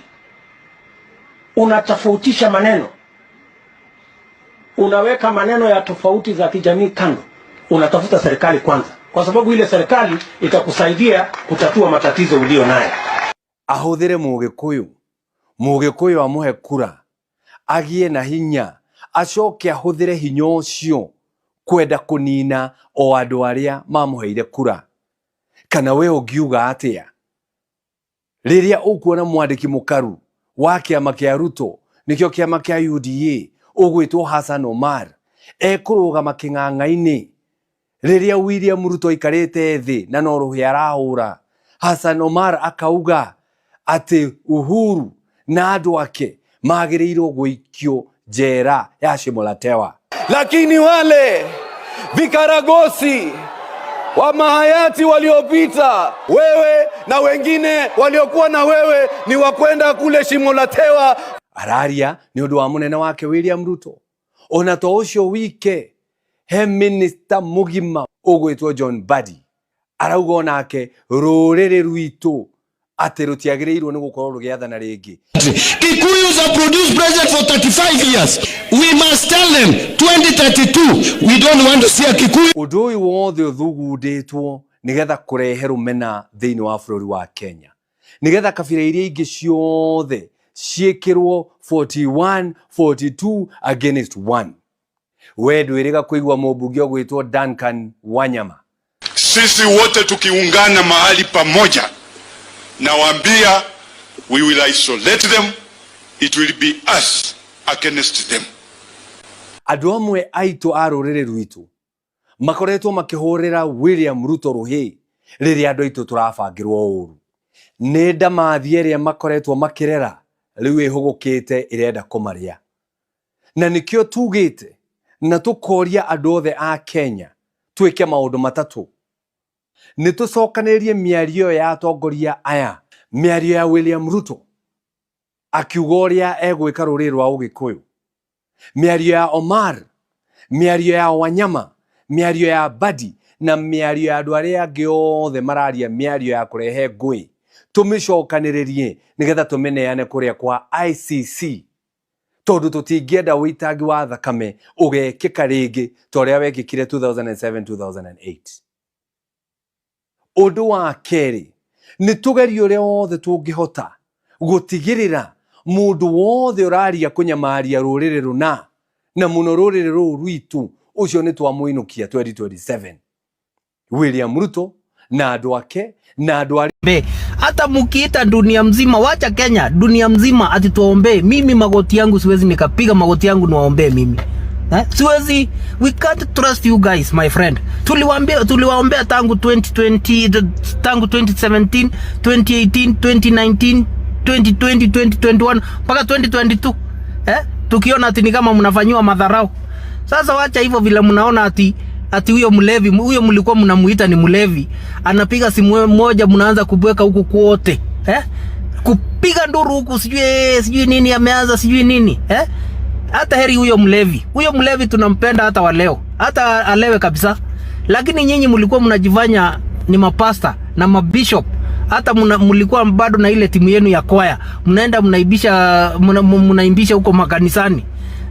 unatofautisha maneno, unaweka maneno ya tofauti za kijamii kando, unatafuta serikali kwanza, kwa sababu ile serikali itakusaidia kutatua matatizo ulio nayo. Ahũthĩre Mũgĩkũyũ, Mũgĩkũyũ amũhe kura, agĩe na hinya, acoke ahũthĩre hinya ũcio kwenda kũnina o andũ arĩa mamũheire kura. Kana we ũngiuga atĩa rĩrĩa ũkuona mwandĩki mũkaru wa kĩama kĩa Ruto nĩkĩo kĩama kĩa UDA ũgwĩtwo Hassan Omar ekũrũgama kĩng'ang'a-inĩ rĩrĩa William Ruto aikarĩte thĩ na no rũhĩ arahũra. Hassan Omar akauga atĩ Uhuru na andũ ake magĩrĩirwo gũikio njera ya Shimo la Tewa. Lakini wale vikaragosi wa mahayati waliopita, wewe na wengine waliokuwa na wewe, ni wakwenda kule Shimo la Tewa. Araria nĩ ũndũ wa mũnene wake William Ruto. Ona to ũcio wike he minister mũgima ũgwĩtwo John Mbadi arauga onake rũrĩrĩ rwitũ atĩ rũtiagĩrĩirwo nĩ gũkorwo rũgĩathana rĩngĩ. Kikuyus have produced president for 35 years. We must tell them 2032 we don't want to see a Kikuyu. Ũndũ ũyũ wothe ũthugundĩtwo nĩgetha kũrehe rũmena thĩinĩ wa bũrũri wa Kenya, nĩgetha kabira iria ingĩ ciothe ciĩkĩrwo 41 42 against 1. We ndwĩrĩga kũigua mũmbunge ũgwĩtwo Duncan Wanyama. Sisi wote tukiungana mahali pamoja, nawaambia we will isolate them, it will be us against them. Andũ amwe aitũ a rũrĩrĩ rwitũ makoretwo makĩhũrĩra William Ruto rũhĩ rĩrĩa andũ aitũ tũrabangĩrwo ũru. Nĩ ndamathi ĩrĩa makoretwo makĩrera rĩu ĩhũgũkĩte ĩrenda kũmarĩa, na nĩkĩo tugĩte na tũkoria andũ othe a Kenya twĩke maũndũ matatũ. Nĩ tũcokanĩrĩrie mĩario ya atongoria aya, mĩario ya William Ruto akiuga ũrĩa egwĩka rũrĩrĩ rwa Ũgĩkũyũ, mĩario ya Omar, mĩario ya Wanyama, mĩario ya Mbadi na mĩario ya andũ arĩa angĩ othe mararia mĩario ya kũrehe ngũĩ, tũmĩcokanĩrĩrie nĩgetha tũmĩneane kũrĩa kwa ICC, tondũ tũtingĩenda ũitangi wa thakame ũgekĩka rĩngĩ ta ũrĩa wekĩkire 2007 2008. Ũndũ wa kerĩ nĩ tũgerie ũrĩa wothe tũngĩhota gũtigĩrĩra mũndũ wothe ũraria kũnyamaria rũrĩrĩ rũna na mũno rũrĩrĩ rũu rwitũ ũcio nĩ twamũinũkia 2027. William Ruto na andũ ake na andũ arĩa Be, hata mukiita dunia mzima, wacha Kenya, dunia mzima ati tuwaombee. Mimi magoti yangu siwezi nikapiga magoti yangu niwaombee mimi. Eh? Siwezi, we can't trust you guys, my friend. Tuliwaambia, tuliwaombea tangu 2020, tangu 2017, 2018, 2019, 2020, 2021 mpaka 2022. Eh? Tukiona ati ni kama mnafanyiwa madharau. Sasa wacha hivyo vile mnaona ati huyo mlevi, huyo mlikuwa mnamuita ni mlevi, anapiga simu moja mnaanza kubweka huku kwote. Eh? Kupiga nduru huku, sijui nini ameanza, sijui nini. Eh? Hata heri huyo mlevi. Huyo mlevi tunampenda hata wa leo. Hata alewe kabisa. Lakini nyinyi mlikuwa mnajifanya ni mapasta na mabishop. Hata mlikuwa bado na ile timu yenu ya kwaya. Mnaenda mnaibisha, mnaimbisha huko makanisani.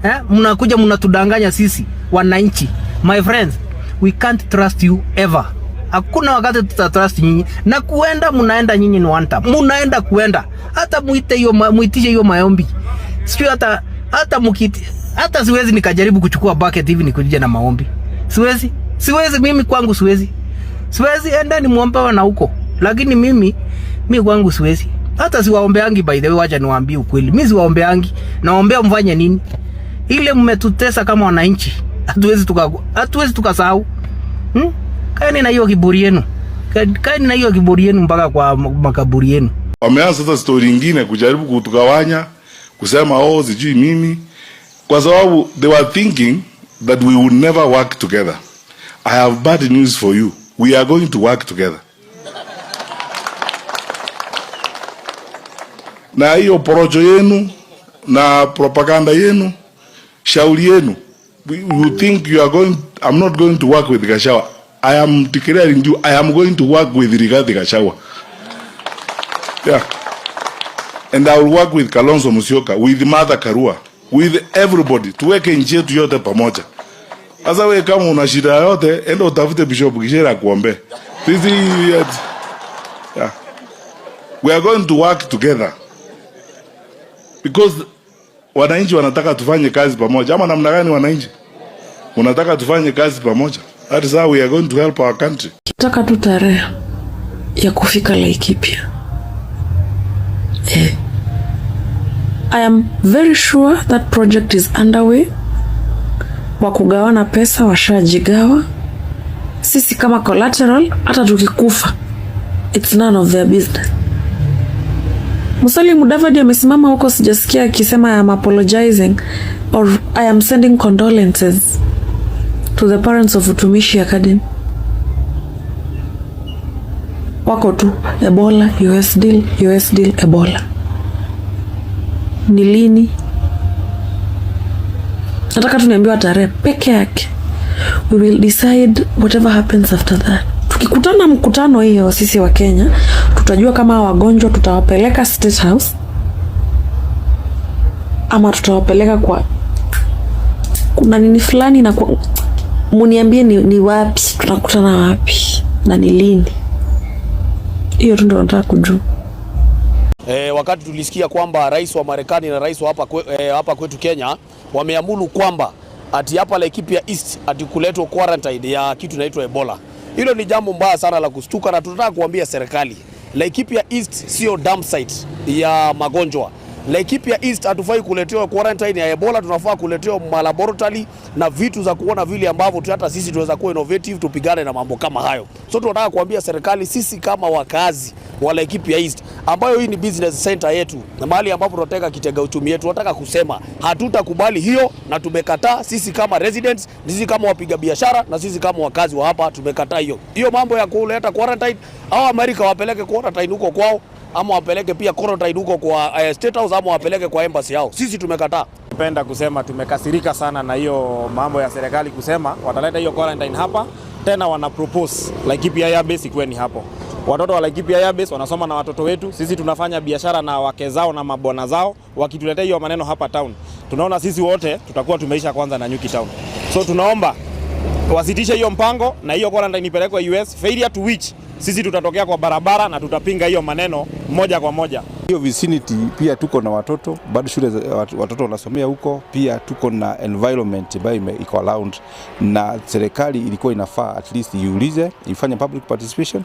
Eh? Mnakuja mnatudanganya sisi wananchi. My friends, we can't trust you ever. Hakuna wakati tutatrust nyinyi. Na kuenda mnaenda nyinyi ni one time. Mnaenda kuenda. Hata muite hiyo muitishe hiyo maombi. Sijui hata mukiti, hata siwezi nikajaribu kuchukua bucket hivi nikuje na maombi. Siwezi. Siwezi mimi kwangu siwezi. Siwezi, endeni muombe na huko. Lakini mimi kwangu siwezi. Hata siwaombeangi, by the way, wacha niwaambie ukweli. Mimi siwaombeangi. Naombea mfanye nini? Ile mmetutesa kama wananchi. Hatuwezi tukasahau. Kaeni na hiyo kiburi yenu. Kaeni na hiyo kiburi yenu mpaka kwa makaburi yenu. Wameanza sasa story ingine kujaribu kutugawanya, kusema oh, sijui mimi, kwa sababu they were thinking that we would never work together. I have bad news for you. We are going to work together. Na hiyo porojo yenu na propaganda yenu, shauri yenu, you think you are going, I'm not going to work with Gachagua. I am declaring you, I am going to work with Rigathi Gachagua. Yeah. And I will work with Kalonzo Musyoka, with Martha Karua, with everybody. Tuweke nchi yetu yote pamoja. Sasa wewe kama una shida yote, enda utafute Bishop Gishera akuombe. Sisi, yeah. We are going to work together. Because wananchi wanataka tufanye kazi pamoja. Ama namna gani wananchi? Unataka tufanye kazi pamoja. That is how we are going to help our country. Nataka tu tarehe ya kufika Laikipia. I am very sure that project is underway. Wa kugawana pesa washajigawa. Sisi kama collateral, hata tukikufa, it's none of their business. Musalia Mudavadi amesimama huko, sijasikia akisema I am apologizing or I am sending condolences to the parents of Utumishi Academy. Wako tu Ebola, US deal, US deal, Ebola. Ni lini? Nataka tuniambiwa tarehe peke yake. We will decide whatever happens after that. Tukikutana mkutano hiyo sisi wa Kenya, tutajua kama wagonjwa tutawapeleka State House ama tutawapeleka kwa kuna nini fulani, na kwa muniambie ni wapi tunakutana wapi na ni lini. Hiyo tu ndio nataka kujua. Wakati tulisikia kwamba rais wa Marekani na rais wa hapa kwetu Kenya wameamuru kwamba ati hapa Laikipia East ati kuletwa quarantine ya kitu inaitwa Ebola. Hilo ni jambo mbaya sana la kustuka, na tunataka kuambia serikali Laikipia East sio dump site ya magonjwa. Laikipia East hatufai kuletewa quarantine ya Ebola, tunafaa kuletewa malaboratory na vitu za kuona vile ambavyo hata sisi tunaweza kuwa innovative tupigane na mambo kama hayo. So tunataka kuambia serikali sisi kama wakazi wa Laikipia East, ambayo hii ni business center yetu na mahali ambapo tunataka kitega uchumi yetu, tunataka kusema hatutakubali hiyo, na tumekataa sisi kama residents, sisi kama wapiga biashara na sisi kama wakazi wa hapa tumekataa hiyo. Hiyo mambo ya kuleta quarantine, au Amerika wapeleke quarantine huko kwao, ama wapeleke pia quarantine huko kwa State House, ama wapeleke kwa embassy yao. Sisi tumekataa. Napenda kusema tumekasirika sana na hiyo mambo ya serikali kusema wataleta hiyo quarantine hapa, tena wana propose Laikipia Air Base ikuwe ni hapo. Watoto wa Laikipia Air Base wanasoma na watoto wetu, sisi tunafanya biashara na wake zao na mabwana zao. Wakituletea hiyo maneno hapa town, tunaona sisi wote tutakuwa tumeisha kwanza na Nyuki town. So tunaomba wasitishe hiyo mpango na hiyo quarantine ipelekwe US, failure to which Sisi tutatokea kwa barabara na tutapinga hiyo maneno moja kwa moja. Hiyo vicinity pia tuko na watoto bado shule watoto wanasomea huko, pia tuko na environment ambayo iko around, na serikali ilikuwa inafaa at least iulize, ifanye public participation,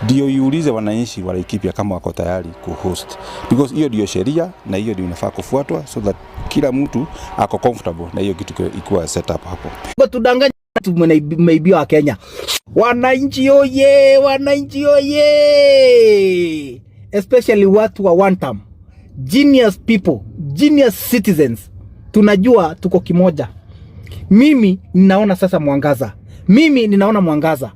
ndio iulize wananchi wa Laikipia kama wako tayari kuhost, because hiyo ndio sheria na hiyo ndio inafaa kufuatwa, so that kila mtu ako comfortable na hiyo kitu ikiwa set up hapo. Tudanganya tumeibiwa Kenya. Wananchi oye, wananchi oye, especially watu wa one term, genius people, genius citizens, tunajua tuko kimoja. Mimi ninaona sasa mwangaza, mimi ninaona mwangaza.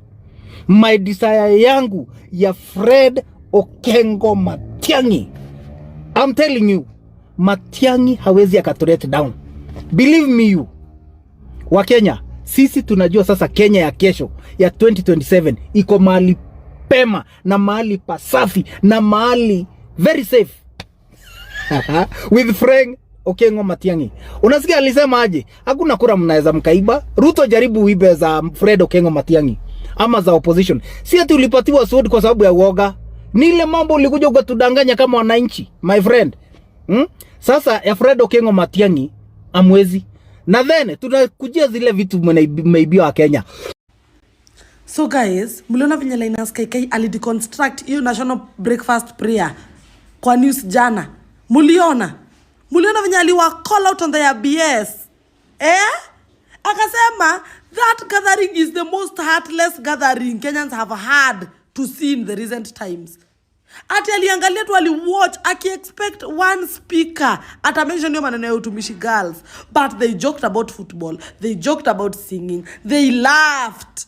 My desire yangu ya Fred Okengo Matiang'i, I'm telling you, Matiang'i hawezi akatulet down. Believe me you, Wakenya, sisi tunajua sasa Kenya ya kesho ya 2027 iko mahali pema na mahali pasafi na mahali very safe with Frank Okengo Matiang'i. Unasikia alisema aje? Hakuna kura mnaweza mkaiba. Ruto, jaribu uibe za Fred Okengo Matiang'i ama za opposition. Si ati ulipatiwa sword kwa sababu ya uoga. Ni ile mambo ulikuja ukatudanganya kama wananchi, my friend. Sasa ya Fred Okengo Matiang'i amwezi. Na then tunakujia zile vitu mmeibiwa Kenya. So guys, mliona venye Linus KK alideconstruct hiyo national breakfast prayer kwa news jana? Mliona? Mliona venye aliwa call out on their BS? Eh? Akasema that gathering is the most heartless gathering Kenyans have had to see in the recent times. Ati aliangalia tu, aliwatch akiexpect one speaker ata mention hiyo maneno ya utumishi girls, but they joked about football, they joked about singing, they laughed.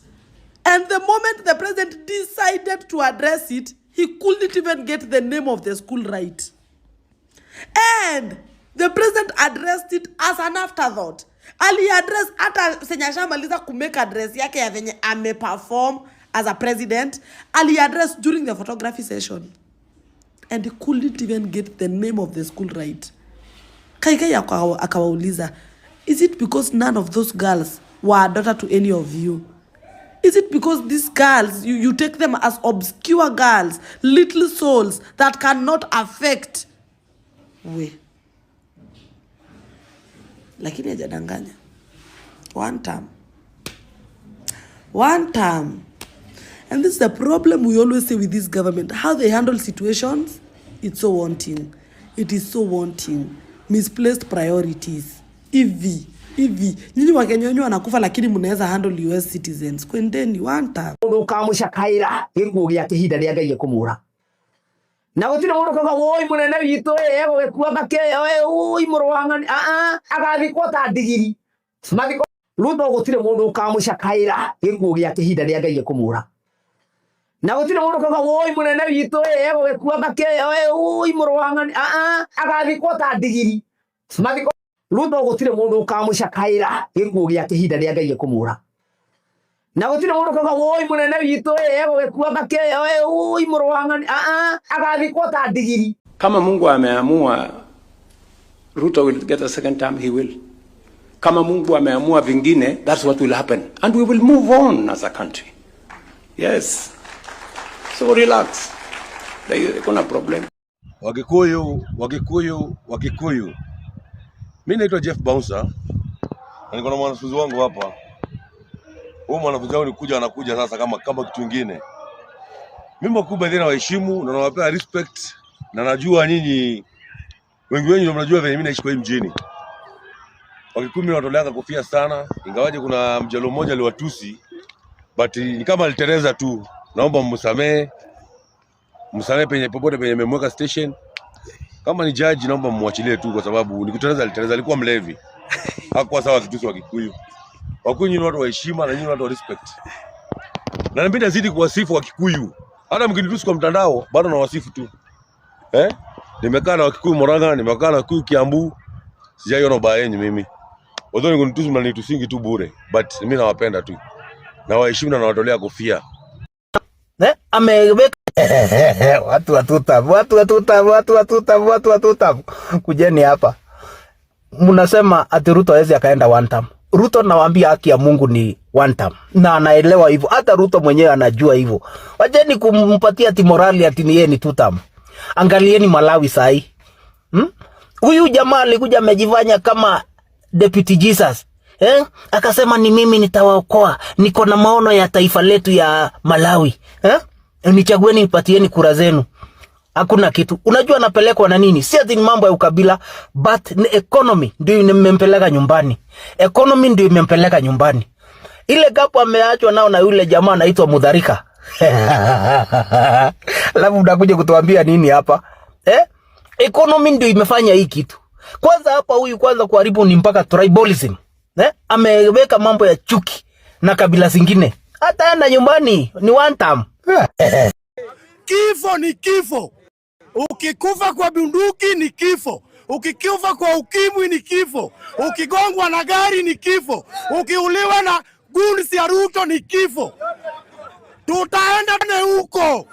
And the moment the president decided to address it, he couldn't even get the name of the school right. And the president addressed it as an afterthought. Ali address hata senye ashamaliza kumake address yake ya venye ameperform as a president, ali address during the photography session. And he couldn't even get the name of the school right. Kaikai akawauliza, "Is it because none of those girls were a daughter to any of you? Is it because these girls, you take them as obscure girls, little souls that cannot affect?" We. Lakini hajadanganya. One term. One term. And this is the problem we always say with this government. How they handle situations, it's so wanting. It is so wanting. Misplaced priorities. EV. EV. Nyinyi Wakenya wenyewe wanakufa lakini mnaweza handle US citizens. Kwendeni one term. Mundu ukamucakaira gikuo giake ihinda ria Ngai ekumura na gutire mundu kauga woi munene witũ ĩ egũgĩkua ngake oi mũrũ wa ng'ani aa agathikwo ta ndigiri mathiko. Ruto, gũtirĩ mũndũ ũkamũcakaĩra gĩkuũ gĩake ihinda rĩa Ngai ekũmũra na gũtirĩ mũndũ kauga woi mũnene witũ ĩ egũgĩkua ngake oi mũrũ wa ng'ani aa agathikwo ta ndigiri mathiko. Ruto, gũtirĩ mũndũ ũkamũcakaĩra gĩkuũ gĩake ihinda rĩa Ngai ekũmũra na gũtirĩ mũndũ kauga woi mũnene witũ ĩ egũgĩkua ngake oi mũrũ wa ng'ani aa agathikwo ta ndigiri. Kama Mungu ameamua Ruto will get a second term, he will. Kama Mungu ameamua vingine, that's what will happen. And we will move on as a country. Yes. So relax. Kuna problem. Wakikuyu, Wakikuyu, Wakikuyu. Mi naitwa Jeff Bouncer na niko na mwanafunzi wangu hapa. Huyu mwanafunzi wangu nikuja anakuja sasa kama kitu kingine. Mimi wakubwa tena nawaheshimu na nawapea respect na najua nyinyi wengi wenyu ndio mnajua venye mimi naishi kwa hii mjini. Wakikuyu mimi nawatoleanga kofia sana, ingawaje kuna mjalo mmoja aliwatusi, but ni kama aliteleza tu. Naomba msamee, msamee penye popote penye memweka station. Kama ni judge, naomba mwachilie tu, kwa sababu nikuteleza aliteleza, alikuwa mlevi. Hakuwa sawa kitusi Wakikuyu. Wakikuyu ni watu wa heshima na nyinyi watu wa respect. Na mimi nazidi kuwasifu Wakikuyu. Hata mkinitusi kwa mtandao bado nawasifu tu. Eh? Nimekaa na Wakikuyu Murang'a, nimekaa na Wakikuyu Kiambu. Sijaiona ubaya yenu mimi. Although ni kunitusi mnanitusingi tu bure, but mimi nawapenda tu. Nawaheshimu na nawatolea kofia. Eh, ameweka watu watuta, watu watuta, watu watuta, watu watuta. Kujeni hapa. Mnasema ati Ruto hawezi akaenda one term. Ruto nawaambia haki ya Mungu ni one term. Na anaelewa hivyo. Hata Ruto mwenyewe anajua hivyo. Wacheni kumpatia ati morali ati ni yeye ni two term. Angalieni Malawi sahi. Huyu jamaa alikuja amejifanya kama Deputy Jesus. Eh? Akasema ni mimi nitawaokoa. Niko na maono ya taifa letu ya Malawi. Eh? Nichagueni, nipatieni kura zenu. Hakuna kitu. Unajua anapelekwa na nini? Si ati ni mambo ya ukabila, but ni economy ndio imempeleka nyumbani. Economy ndio imempeleka nyumbani. Ile gap ameachwa nao na yule jamaa anaitwa Mutharika. Alafu unakuja kutuambia nini hapa? Eh? Economy ndio imefanya hii kitu. Kwanza hapa huyu kwanza kuharibu ni mpaka tribalism. Eh? Ameweka mambo ya chuki na kabila zingine. Hata enda nyumbani ni one term. Kifo ni kifo. Ukikufa kwa bunduki ni kifo. Ukikufa kwa ukimwi ni kifo. Ukigongwa na gari ni kifo. Ukiuliwa na goons ya Ruto ni kifo. Tutaenda ne huko.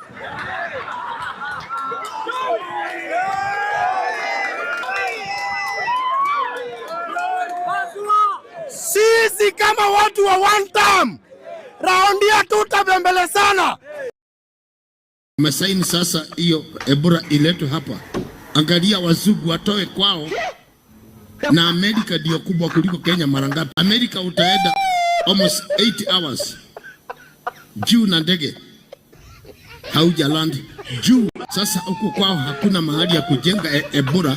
Sisi kama watu wa one term, raundi ya tutabembele sana. Umesaini sasa hiyo Ebola iletwe hapa. Angalia wazungu watoe kwao, na Amerika ndio kubwa kuliko Kenya mara ngapi? Amerika utaenda almost 8 hours juu na ndege hauja land juu. Sasa huko kwao hakuna mahali ya kujenga Ebola.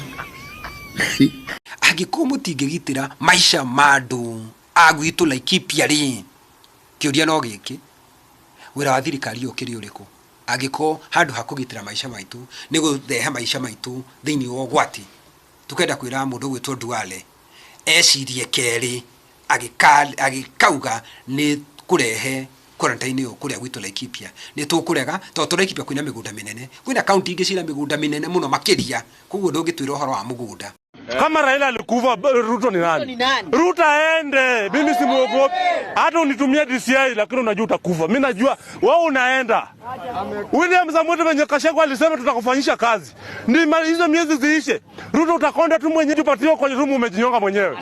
Angĩkorwo mũtingĩgitĩra maica ma andũ a gwitũ Laikipia rĩ, kĩũria no gĩkĩ, wĩra wa thirikari ũkĩrĩ ũrĩkũ? Angĩkorwo handũ ha kũgitĩra maica maitũ nĩ gũthehe maica maitũ thĩinĩ wa ũgwati, tukenda kwĩra mũndũ ũgwĩtwo Duale ecirie kerĩ agĩkauga nĩ kũrehe quarantine ĩyo kũrĩa gwitũ Laikipia. Nĩ tũkũrega tondũ tũ Laikipia kwĩna mĩgũnda mĩnene, kwĩna kaunti ingĩ cina mĩgũnda mĩnene mũno makĩria, koguo ndũngĩtwĩra ũhoro wa mũgũnda. Kama Raila alikufa, Ruto ni nani? Ruto aende, mimi simuogopi. Hata unitumie DCI lakini unajua utakufa. Mimi najua wewe unaenda. William Samoei mwenye Gachagua alisema tutakufanyisha kazi. Ni hizo miezi ziishe. Ruto utakonda tu mwenyewe, upatiwe kwenye room umejinyonga mwenyewe.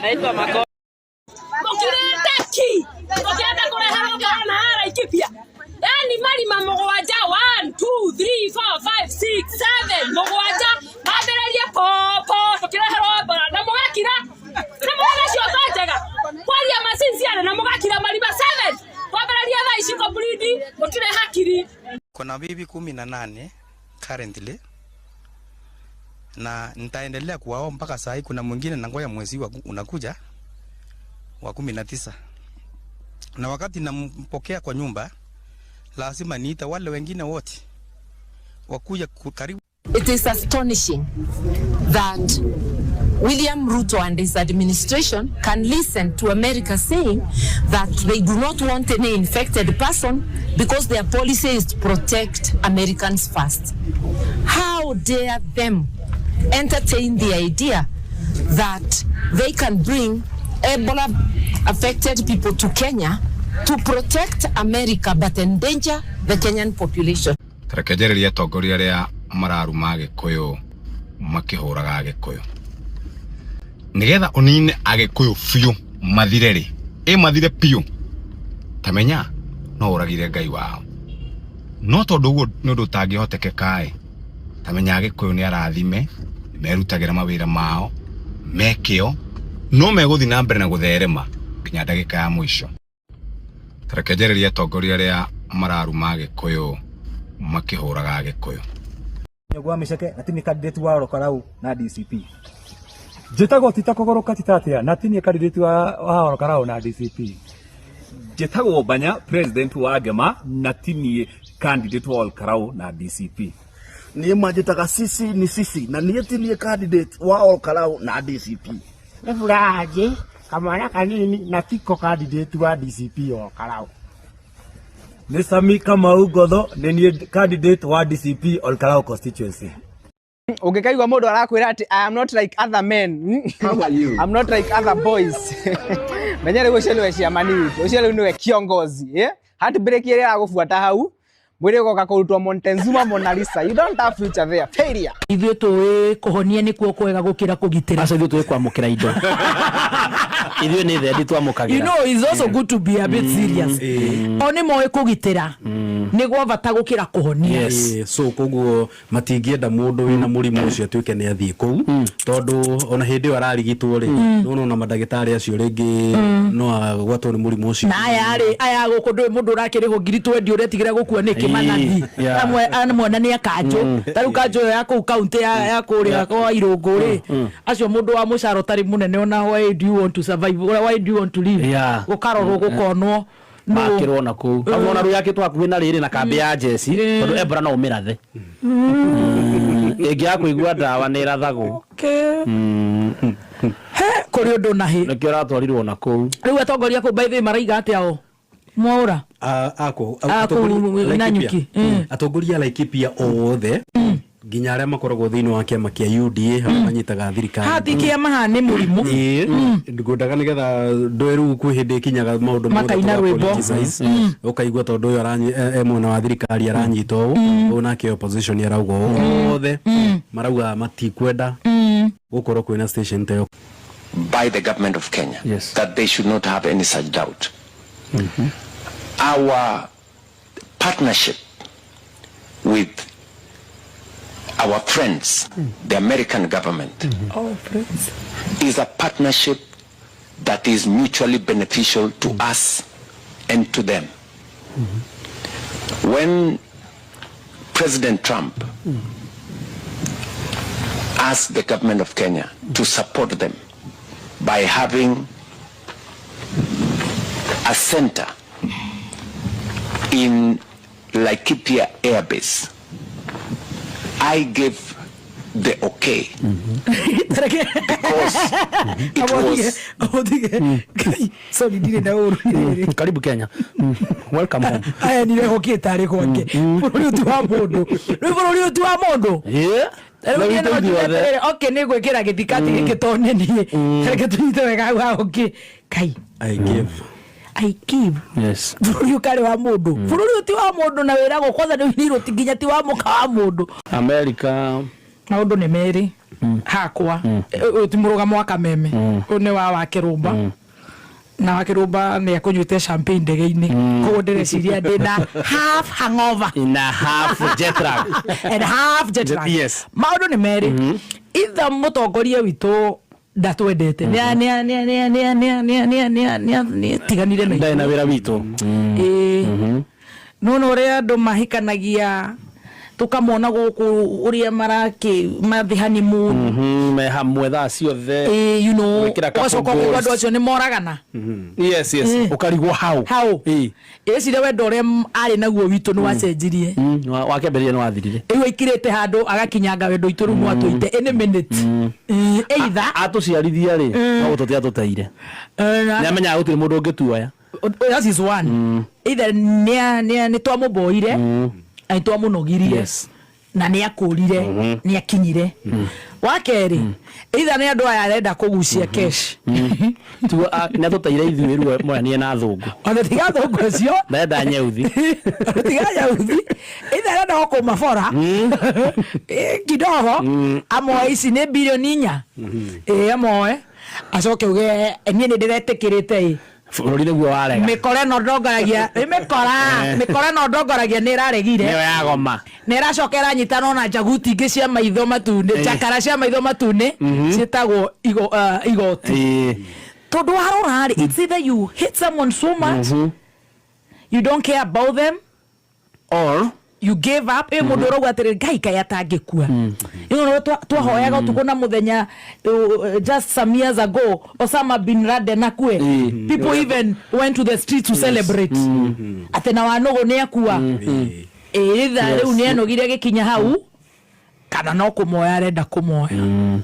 Mukirite ki? Mukienda kureherwo kana ha Laikipia. Yani marima mugwanja 1 2 3 4 5 6 7 mugwanja mambĩrĩrie popo tukireherwo Ebola na mugakira na mugacio ta njega kwaria macinciare na mugakira marima 7 kwambĩrĩria thaa ici complete mutirĩ hakiri. Kuna bibi 18 currently na nitaendelea kuwaoa mpaka saa hii. Kuna mwingine nangoja mwezi unakuja wa 19, na wakati nampokea kwa nyumba lazima niite wale wengine wote wakuja karibu. It is astonishing that William Ruto and his administration can listen to America saying that they do not want any infected person because their policy is to protect Americans first. How dare them entertain the idea that they can bring Ebola affected people to Kenya to protect America but endanger the Kenyan population. Reke njarĩrie atongoria arĩa mararuma Agĩkũyũ makĩhũraga Agĩkũyũ. Nĩgetha ũnine Agĩkũyũ biũ mathire rĩ, ĩ mathire biũ, ta menya no ũragire Ngai wao. No tondũ ũguo nĩ ũndũ ũtangĩhotekeka ĩ, ta menya Agĩkũyũ nĩ arathime, merutagĩra mawĩra mao, me kĩo, no megũthiĩ na mbere na gũtherema nginya ndagĩka ya mũico. Reke njarĩrie atongoria arĩa mararuma Agĩkũyũ makĩhũraga Agĩkũyũ. Nyũngũ wa Mĩceke na ti niĩ candidate wa Orokarau na DCP. Njĩtagwo Tita Kũgũrũka Tita atĩa na ti niĩ candidate wa Orokarau na DCP. Njĩtagwo Banya president wa Ngema na ti niĩ candidate wa Olkarau na DCP. Niĩ manjĩtaga Sisi ni Sisi na niĩ ti niĩ candidate wa Olkarau na DCP. Nĩ Furaha kamwana kanini na tiko candidate wa DCP Olkarau. Nĩ Sami Kamau Ngotho nĩ niĩ candidate wa DCP Olkarau constituency. Ũngĩkaigua mũndũ arakwĩra atĩ I am not like other men. How are you? I'm not like other boys. Menya rĩu ũcio nĩwe ciamani witũ, ũcio rĩu nĩwe kiongozi, yeah? Heartbreak ĩrĩa ĩragũbuata hau, mwĩrĩ ũgoka kũrutwo Montezuma Mona Lisa. You don't have future there. Failure. Ithuĩ tũĩ kũhonia nĩkuo kwega gũkĩra kũgitĩra. Aca ithuĩ tũĩ kwamũkĩra indo. Ithuĩ nĩ thendi twamũkagĩra. You know, it's also good to be a bit serious. O nĩ moĩ kũgitĩra nĩ gwa bata gũkĩra kũhonia. Ĩĩ, so koguo matingĩenda mũndũ wĩna mũrimũ ũcio atuĩke nĩ athiĩ kũu, tondũ ona hĩndĩ ĩyo ararigitwo rĩ, nĩwona ona mandagĩtarĩ acio rĩngĩ no agwatwo nĩ mũrimũ ũcio. Na aya rĩ, aya gũkũ ndũĩ mũndũ ũrakĩrĩhwo 20,000 ũretigĩra gũkua nĩkĩ? Manathi amwe amwe na nĩ akanjũ. Ta rĩu kanjũ ĩyo ya kũu kaunti ya kũrĩa kwa Irũngũ rĩ, acio mũndũ wa mũcara ũtarĩ mũnene, ona why do you want to survive? Why do you want to live? Gũkarorwo, gũkonwo nũ- Makĩrwo na kũu hau, ona rĩu yakĩtwo hakuhĩ na rĩrĩ na kambĩ ya jeci, tondũ Ebola no ũmĩrathe. Ĩngĩaga kũigua ndawa nĩ ĩrathagwo. He kũrĩ ũndũ na hĩ. Nĩkĩo ũratwarirwo na kũu. Rĩu atongoria kũu, by the way, maraiga atĩa o mwaũra? Akũ Ah, kũu Nanyuki. Atongoria a Laikipia othe, nginya arĩa makoragwo thĩinĩ wa kĩama kĩa UDA, arĩa manyitaga thirikari. Hati kĩama haha nĩ mũrimũ. Ĩĩ, ngwendaga nĩgetha ndũĩ rĩu kwĩ hĩndĩ ĩkinyaga maũndũ mothe Makaina tũga rwĩmbo. politicize. Ũkaigua tondũ ũyũ e mwena wa thirikari aranyita ũũ, ũyũ nake opposition arauga ũũ, othe marauga matikwenda gũkorwo kwĩna station ta ĩyo. By the government of Kenya that they should not have any such doubt. Our partnership with our friends, the American government, Oh, friends. is a partnership that is mutually beneficial to us and to them. When President Trump asked the government of Kenya to support them by having a center in Laikipia Air Base, I gave the okay because it was Sorry, ndirĩ na ũru. Karibu Kenya. Welcome home. Aya nire hokĩte arĩ gwake. Bũrũri ũyũ ti wa mũndũ. Rĩu bũrũri ũyũ ti wa mũndũ. Rĩu Na niĩ witũ no njuge ithuothe. atĩrĩrĩ, okay, nĩ gwĩkĩra gĩthikati gĩkĩ to nĩ niĩ. Reke tũnyite wega hau ha okay. Kai. I give. I give. Bũrũri ũyũ karĩ wa mũndũ. Bũrũri ũyũ ti wa mũndũ na wĩragwo kwanza nĩ ũinĩirwo ti nginya ti wa mũka wa mũndũ. America. Maũndũ nĩ merĩ hakwa. Ũyũ ti mũrũgamo wa Kameme, ũyũ nĩ wa Kĩrũmba, na wa Kĩrũmba nĩ akũnyuĩte champagne ndege-inĩ, koguo ndĩreciria ndĩna half hangover na half jet lag. And half jet lag. Maũndũ nĩ merĩ: itha mũtongoria witũ ndatwendete, nĩ tiganire na Ndarĩ na wĩra witũ. Ĩĩ, nona ũrĩa andũ mahikanagia, tũkamona gũkũ ũrĩa marakĩ mathi honeymoon. Me hamwe thaa ciothe. Ĩĩ, Gwĩkĩra couple ũgacoka ũkaigua goals. andũ acio nĩ moragana. Ũkarigwo how. How ĩciria wendo ũrĩa arĩ naguo witũ nĩ wacenjirie. Wakĩambĩrĩria nĩ wathirire. Rĩu aikirĩte handũ agakinyanga wendo witũ, rĩu nwatũite any minute. Either Atũciarithia rĩ, no gũtũte atũteire. Nĩ amenyaga gũtirĩ mũndũ ũngĩtuoya. That is one. Either nĩ twamũboire na nĩ twamũnogirie na nĩ akũrire, nĩ akinyire. Wa kerĩ, either nĩ andũ aya arenda kũgucia cash. Nĩ atũteire ithuĩ rĩu moyanie na thũngũ. Ona tiga thũngũ acio. Ndenda nyeuthi. Tiga nyauthi, either arenda o kũmabora kidogo, amoe ici nĩ bilioni 4, ĩ amoe acoke uge, "Eh, niĩ nĩ ndĩretĩkĩrĩte ĩ." Bũrũri nĩguo warega. Mĩkora ĩno ndongoragia ĩ mĩkora, mĩkora ĩno ndongoragia nĩ ĩraregire. Nĩyo yagoma. Nĩ ĩracoka ĩranyitana ona njaguti ingĩ cia maitho matune, njakara cia maitho matune ciĩtagwo igoti, tondũ warora rĩ, it's either you hate someone so much you don't care about them, or you gave up. Ĩ mũndũ ũrauga atĩrĩ, "Ngai, kaĩ atangĩkua?" You know, twahoyaga ũtukũ na mũthenya, just some years ago Osama bin Laden akue. People even went to the streets to celebrate atĩ na wanũgũ nĩ akua. Ĩtha rĩu nĩ enogire gĩkinya hau, kana no kũmoya arenda kũmoya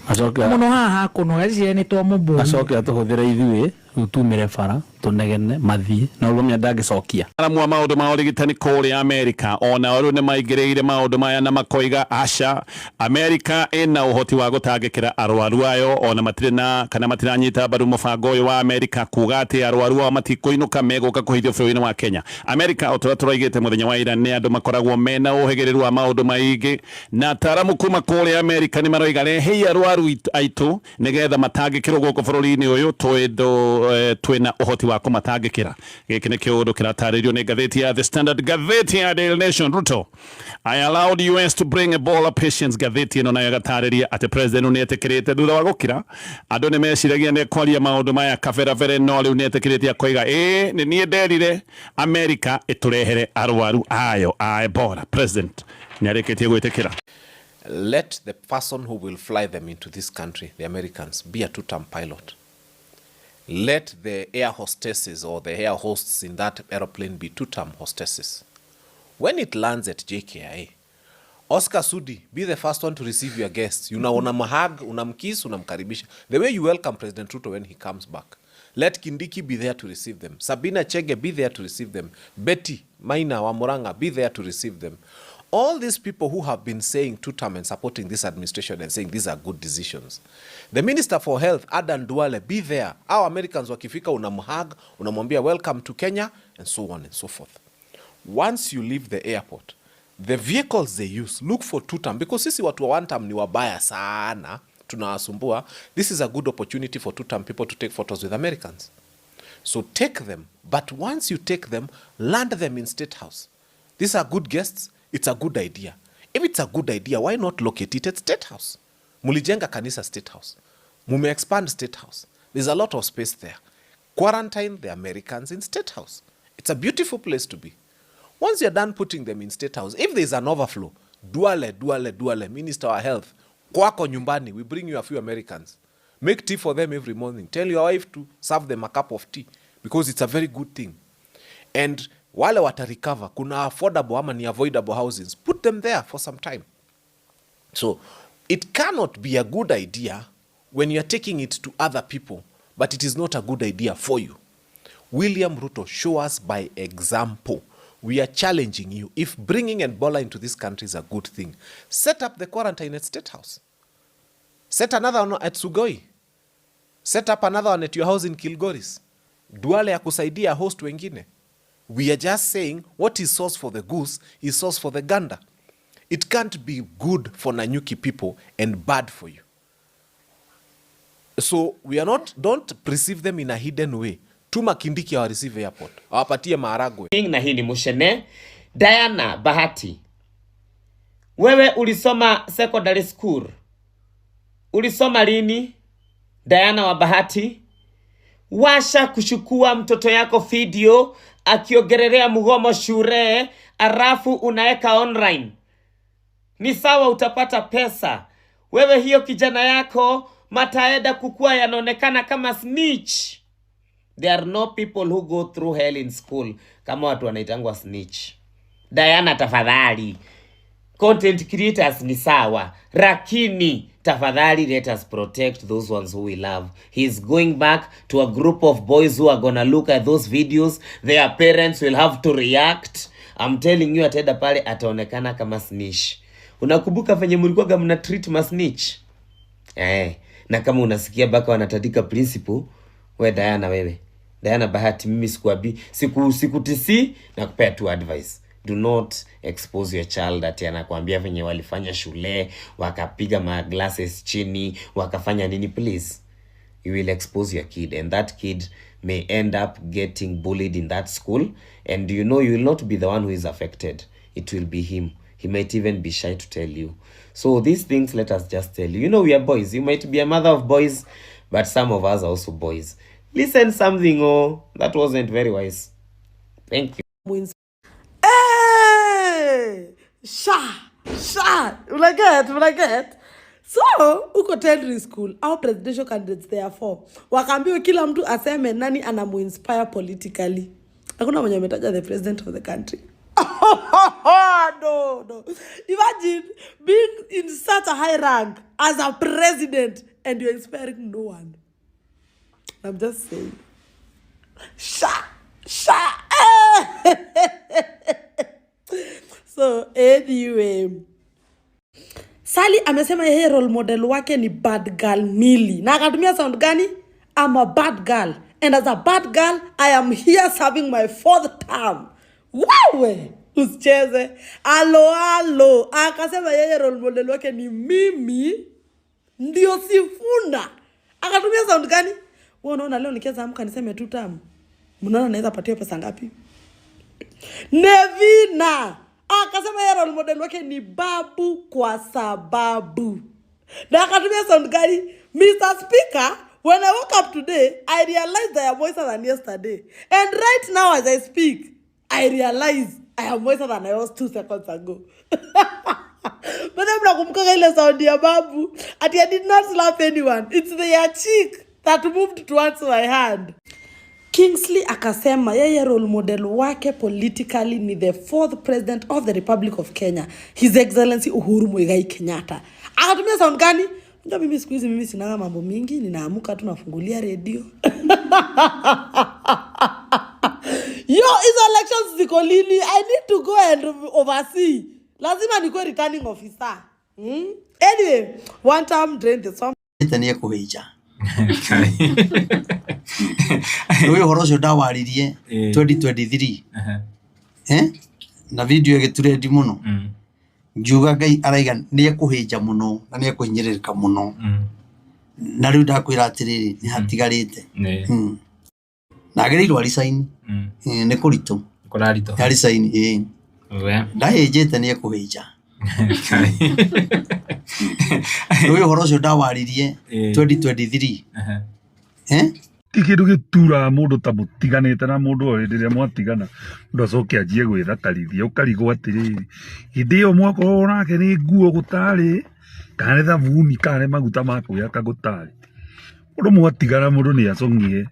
Acoke mũno haha hakũnoga ciĩ nĩ twamũmbũi. Acoke atũhũthĩre ithuĩ Rĩu tumĩre bara tũnegene mathiĩ na ũrũmia ndangĩcokia. Ataaramu a maũndũ ma ũrigitani kũrĩa Amerika o nao rĩu nĩ maingĩrĩire maũndũ maya na makoiga aca, Amerika ĩna ũhoti wa gũtangĩkĩra arwaru ayo ona matirĩ na kana matiranyita mbaru mũbango ũyũ wa Amerika kuga atĩ arwaru ao matikũinũka megũka kũhithio bũrũri-inĩ wa Kenya. Amerika o ta ũrĩa tũraigĩte mũthenya wa ira nĩ andũ makoragwo mena ũhĩgĩrĩru wa maũndũ maingĩ na ataaramu kuma kũrĩa Amerika nĩ maroiga rehei arwaru aitũ nĩgetha matangĩkĩrwo gũkũ bũrũri-inĩ ũyũ tondũ twĩna ũhoti wa kũmatangĩkĩra. Gĩkĩ nĩ kĩũndũ kĩratarĩrio nĩ ngathĩti ya The Standard. Ngathĩti ya Daily Nation, Ruto, I allowed US to bring Ebola patients. Ngathĩti ĩno nayo ĩgatarĩria atĩ president nĩ etĩkĩrĩte thutha wa gũkira andũ nĩ meciragia nĩ kwaria maũndũ maya kaberabere, no rĩu nĩ etĩkĩrĩte akoiga ĩĩ nĩ niĩ nderire Amerika ĩtũrehere arwaru ayo a Ebola. President nĩ arĩkĩtie gwĩtĩkĩra. Let the person who will fly them into this country, the Americans, be a two-term pilot. Let the air hostesses or the air hosts in that aeroplane be two-term hostesses. When it lands at JKIA, Oscar Sudi, be the first one to receive your guests. Unamhug, unamkiss, unamkaribisha. The way you welcome President Ruto when he comes back. Let Kindiki be there to receive them. Sabina Chege be there to receive them. Betty Maina wa Murang'a be there to receive them. All these people who have been saying two-term and supporting this administration and saying these are good decisions. The Minister for Health, Adan Duale, be there. Our Americans wakifika unamhug, unamwambia welcome to Kenya, and so on and so forth. Once you leave the airport, the vehicles they use, look for two-term, because sisi watu wa one-term ni wabaya sana, tunawasumbua. This is a good opportunity for two-term people to take photos with Americans. So take them, but once you take them, land them in State House. These are good guests. It's a good idea. If it's a good idea, why not locate it at State House? Mulijenga kanisa State House. Mume expand State House. There's a lot of space there. Quarantine the Americans in State House. It's a beautiful place to be. Once you're done putting them in State House, if there's an overflow, Duale, Duale, Duale, Minister of Health, kwako nyumbani, we bring you a few Americans. Make tea for them every morning. Tell your wife to serve them a cup of tea because it's a very good thing. And wale wata recover, kuna affordable ama ni avoidable housings, put them there for some time. So it cannot be a good idea when you're taking it to other people, but it is not a good idea for you. William Ruto, show us by example. We are challenging you. If bringing Ebola into this country is a good thing, set up the quarantine at State House. Set another one at Sugoi. Set up another one at your house in Kilgoris. Duale akusaidia host wengine. We are just saying what is sauce for the goose is sauce for the gander. It can't be good for Nanyuki people and bad for you. So we are not, don't perceive them in a hidden way. Tuma Kindiki awa receive airport. Awapatie maharagwe. Na hii ni Mushene. Diana Bahati, wewe ulisoma secondary school, ulisoma lini? Diana wa Bahati, washa kuchukua mtoto yako video akiongelelea mgomo shule, alafu unaeka online. Ni sawa, utapata pesa. Wewe hiyo kijana yako mataenda kukua yanaonekana kama snitch. There are no people who go through hell in school kama watu wanaitangwa snitch. Diana, tafadhali, content creators ni sawa, lakini tafadhali let us protect those ones who we love. He's going back to a group of boys who are gonna look at those videos. Their parents will have to react. I'm telling you, ataenda pale ataonekana kama snitch. Unakumbuka venye mlikuwaga mna treat ma snitch? Na kama unasikia baka wanatandika principal, we Diana, wewe Diana Bahati, mimi sikuabi sikutisi na kupea tu advice. Do not expose your child ati anakuambia venye walifanya shule, wakapiga ma glasses chini, wakafanya nini. Please, you will expose your kid and that kid may end up getting bullied in that school, and you know you will not be the one who is affected. It will be him. He might even be shy to tell you. So these things, let us just tell you. You know, we are boys. You might be a mother of boys, but some of us are also boys. Listen something, oh, that wasn't very wise. Thank you. Hey! Sha! Sha! Unaget, unaget. So, uko Tendri School, our presidential candidates there are four. Wakaambiwa kila mtu aseme nani anamuinspire politically. Hakuna mwenye ametaja the president of the country. No, no. Imagine being in such a high rank as a president and you're inspiring no one. I'm just saying. Sha sha. So anyway, Sally amesema yeye role model wake ni bad girl Milly. Na akatumia sound gani? I'm a bad girl. And as a bad girl, I am here serving my fourth term. Wewe usicheze. Alo alo. Akasema yeye role model wake ni mimi ndio Sifuna. Akatumia sound gani? Wewe unaona leo nikianza amka niseme tu tamu. Mnaona naweza patia pesa ngapi? Nevina akasema yeye role model wake ni babu kwa sababu, na akatumia sound gani? Mr. Speaker, when I woke up today, I realized I am wiser than yesterday. And right now as I speak, I realize I am wiser than I was 2 seconds ago. But then mnakumbuka ile sound ya babu ati I did not slap anyone. It's their cheek that moved towards my hand. Kingsley akasema yeye role model wake politically ni the fourth president of the Republic of Kenya, His Excellency Uhuru Muigai Kenyatta. Akatumia sound gani? Unajua mimi siku hizi mimi sinaga mambo mingi, ninaamuka tu nafungulia redio. Yo, hizo elections ziko lini? I need to go and oversee. Lazima nikuwe returning officer. Anyway, one time drain the swamp. Nĩ ekũhĩnja nĩ ũhoro ũcio ndawaririe 2023 na video ĩgĩturendi mũno ngiuga Ngai araiga nĩ ekũhĩnja mũno na nĩ ekũhinyĩrĩrĩka mũno na rĩu ndakwĩra atĩrĩrĩ nĩ hatigarĩte na agĩrĩirwo aricaini nĩ kũritũ aricaini ĩĩ ndahĩnjĩte nĩ ekũhĩnja nĩ ũhoro ũcio ndawaririe 2023 Ti kĩndũ gĩturaga mũndũ ta mũtiganĩte na mũndũ o hĩndĩ ĩrĩa mwatigana mũndũ acoke anjie gwĩthakarithia ũkarigwo atĩrĩrĩ hĩndĩ ĩyo mwakorwo nake nĩ nguo gũtarĩ kana nĩ thabuni kana nĩ maguta ma kwĩhaka gũtarĩ mũndũ mwatigana mũndũ nĩ acong'ie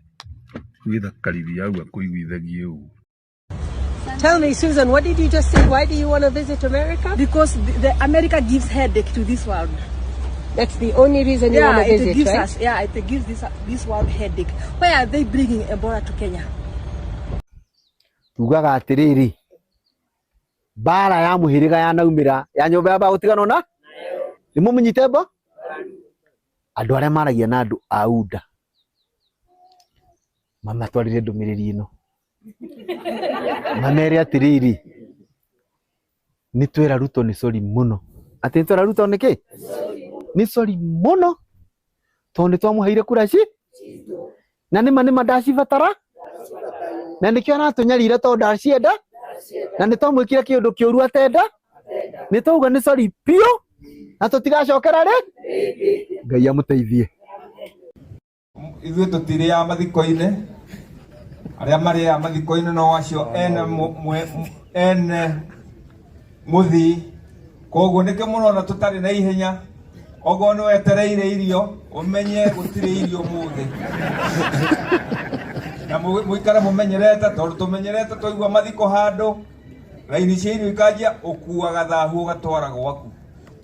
gwĩthakarithia hau akũiguithagie ũguo. Tell me, Susan, what did you just say? Why do you want to visit America? Because the America gives headache to this world. That's the only reason you want to visit, it gives right? us, yeah, it gives this world headache. Why are they bringing Ebola to Kenya? Tugaga atiriri mbara ya muhiriga yanaumira ya nyumba ya bagutiganwo na ni mumunyite mbo andu aria maragia na andu a UDA mamatwarire ndumiriri ino mamere atiriri ni twera Ruto ni sori muno ati ni twera Ruto niki ni sori muno tondu ni twamuheire kura ci na nima nima ndacibatara na nikio aratunyarira tondu ndacienda na ni twamwikire kiundu kiuru atenda ni twauga ni sori piu na tutigacokera ri Ngai amuteithie. Ithuĩ tũtirĩaga mathiko-inĩ arĩa marĩaga mathiko-inĩ no acio ene ene mũthii koguo nĩkĩo mũrona tũtarĩ na ihenya okorwo nĩ wetereire irio ũmenye gũtirĩ irio ũmũthĩ na mũikare mũmenyerete tondũ tũmenyerete twaigua mathiko handũ raini cia irio ikanjia ũkuaga thahu ũgatwara gwaku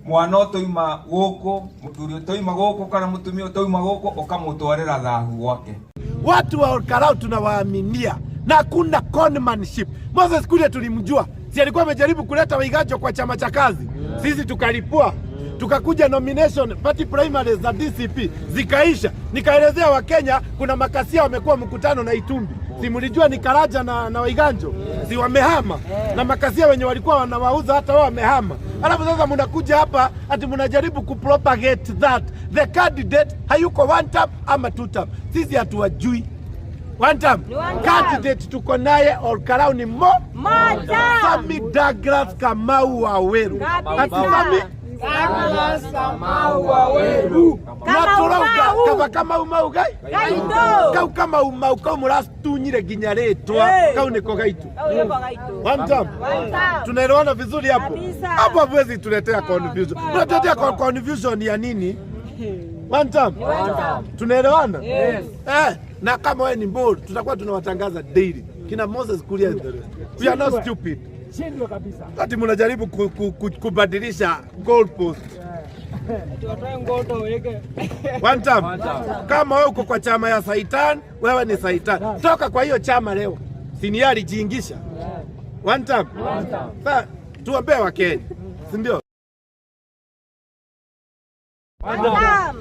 mwana ũtoima gũkũ mũthuri ũtoima gũkũ kana mũtumia ũtoima gũkũ ũkamũtwarĩra thahu gwake. Watu wa Olkarau tunawaaminia na hakuna conmanship. Moses Kuria tulimjua, si alikuwa amejaribu kuleta Waiganjo kwa chama cha kazi, sisi tukalipua, tukakuja nomination party primaries za DCP zikaisha. Nikaelezea Wakenya kuna makasia wamekuwa mkutano na Itumbi, si mlijua ni Karaja na Waiganjo, si wamehama, na makasia wenye walikuwa wanawauza hata wao wamehama. Alafu sasa mnakuja hapa ati mnajaribu kupropagate that the candidate hayuko one term ama two term. Sisi hatuwajui one term. Candidate tuko naye Olkarau ni moja, Sami Douglas Kamau Waweru. Ati Sami Douglas Kamau Waweru. Na turauga kaba Kamau mau gai kau Kamau mau kau muratunyire nginya ritwa kau niko gaitu. One term. Tunaelewana vizuri hapo? Hapo hamwezi tuletea confusion. Mnatuletea confusion ya nini? One term. Tunaelewana? Yes. Na kama wewe ni bold tutakuwa tunawatangaza daily. Kina Moses Kuria and the rest. We are not stupid. Shindwa kabisa. Ati mnajaribu kubadilisha goalpost. One time. Kama wewe uko kwa chama ya Saitan, wewe ni Saitan. Toka kwa hiyo chama leo. Siniari jiingisha. One time. Sasa tuombee Wakenya, si ndio?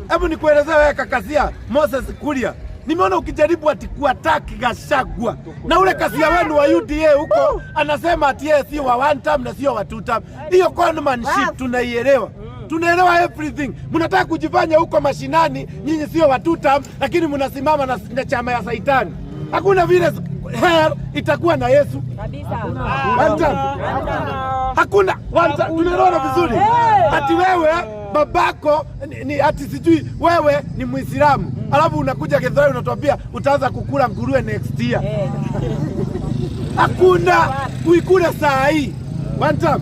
Hebu nikuelezee wewe kakasia Moses Kuria. Nimeona ukijaribu ati kuataki Gachagua na ule kasia wenu wa UDA huko anasema ati yeye sio wa one term na sio wa two term. Hiyo conmanship tunaielewa. Tunaelewa everything. Mnataka kujifanya huko mashinani nyinyi sio wa two term, lakini mnasimama na chama ya Saitani. Hakuna vile hell itakuwa na Yesu. One term. Hakuna one term. Tunaelewana vizuri. Ati wewe babako ni ati sijui wewe ni Muislamu alafu unakuja Githurai unatuambia utaanza kukula nguruwe next year. Hakuna uikule saa hii. One time.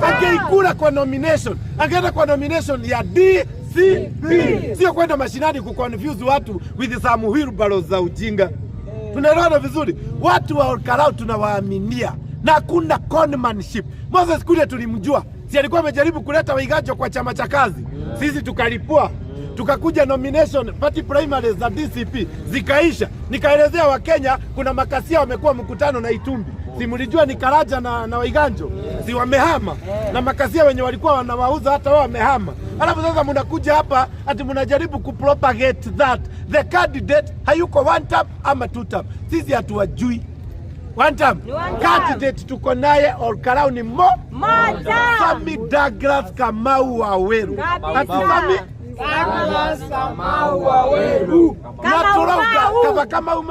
Angeikula kwa nomination, angeenda kwa nomination ya DCP, sio kwenda mashinani kuconfuse watu with some wheelbarrows za ujinga. Tunaelewana vizuri? Watu wa Olkalou tunawaaminia na hakuna conmanship. Moses Kuria tulimjua, si alikuwa amejaribu kuleta Waiganjo kwa chama cha kazi, sisi tukalipua tukakuja nomination party primaries za DCP zikaisha. Nikaelezea Wakenya kuna makasia wamekuwa mkutano na Itumbi, si mlijua ni Karaja na Waiganjo, si wamehama na makasia wenye walikuwa wanawauza hata wao wamehama. Alafu sasa mnakuja hapa ati mnajaribu kupropagate that the candidate hayuko one term ama two term. Sisi hatuwajui one term. Candidate tuko naye Olkalou ni mo Moja. Sami Douglas Kamau Waweru. Ati Sami Douglas Kamau Waweru. na turauga kaba Kamau.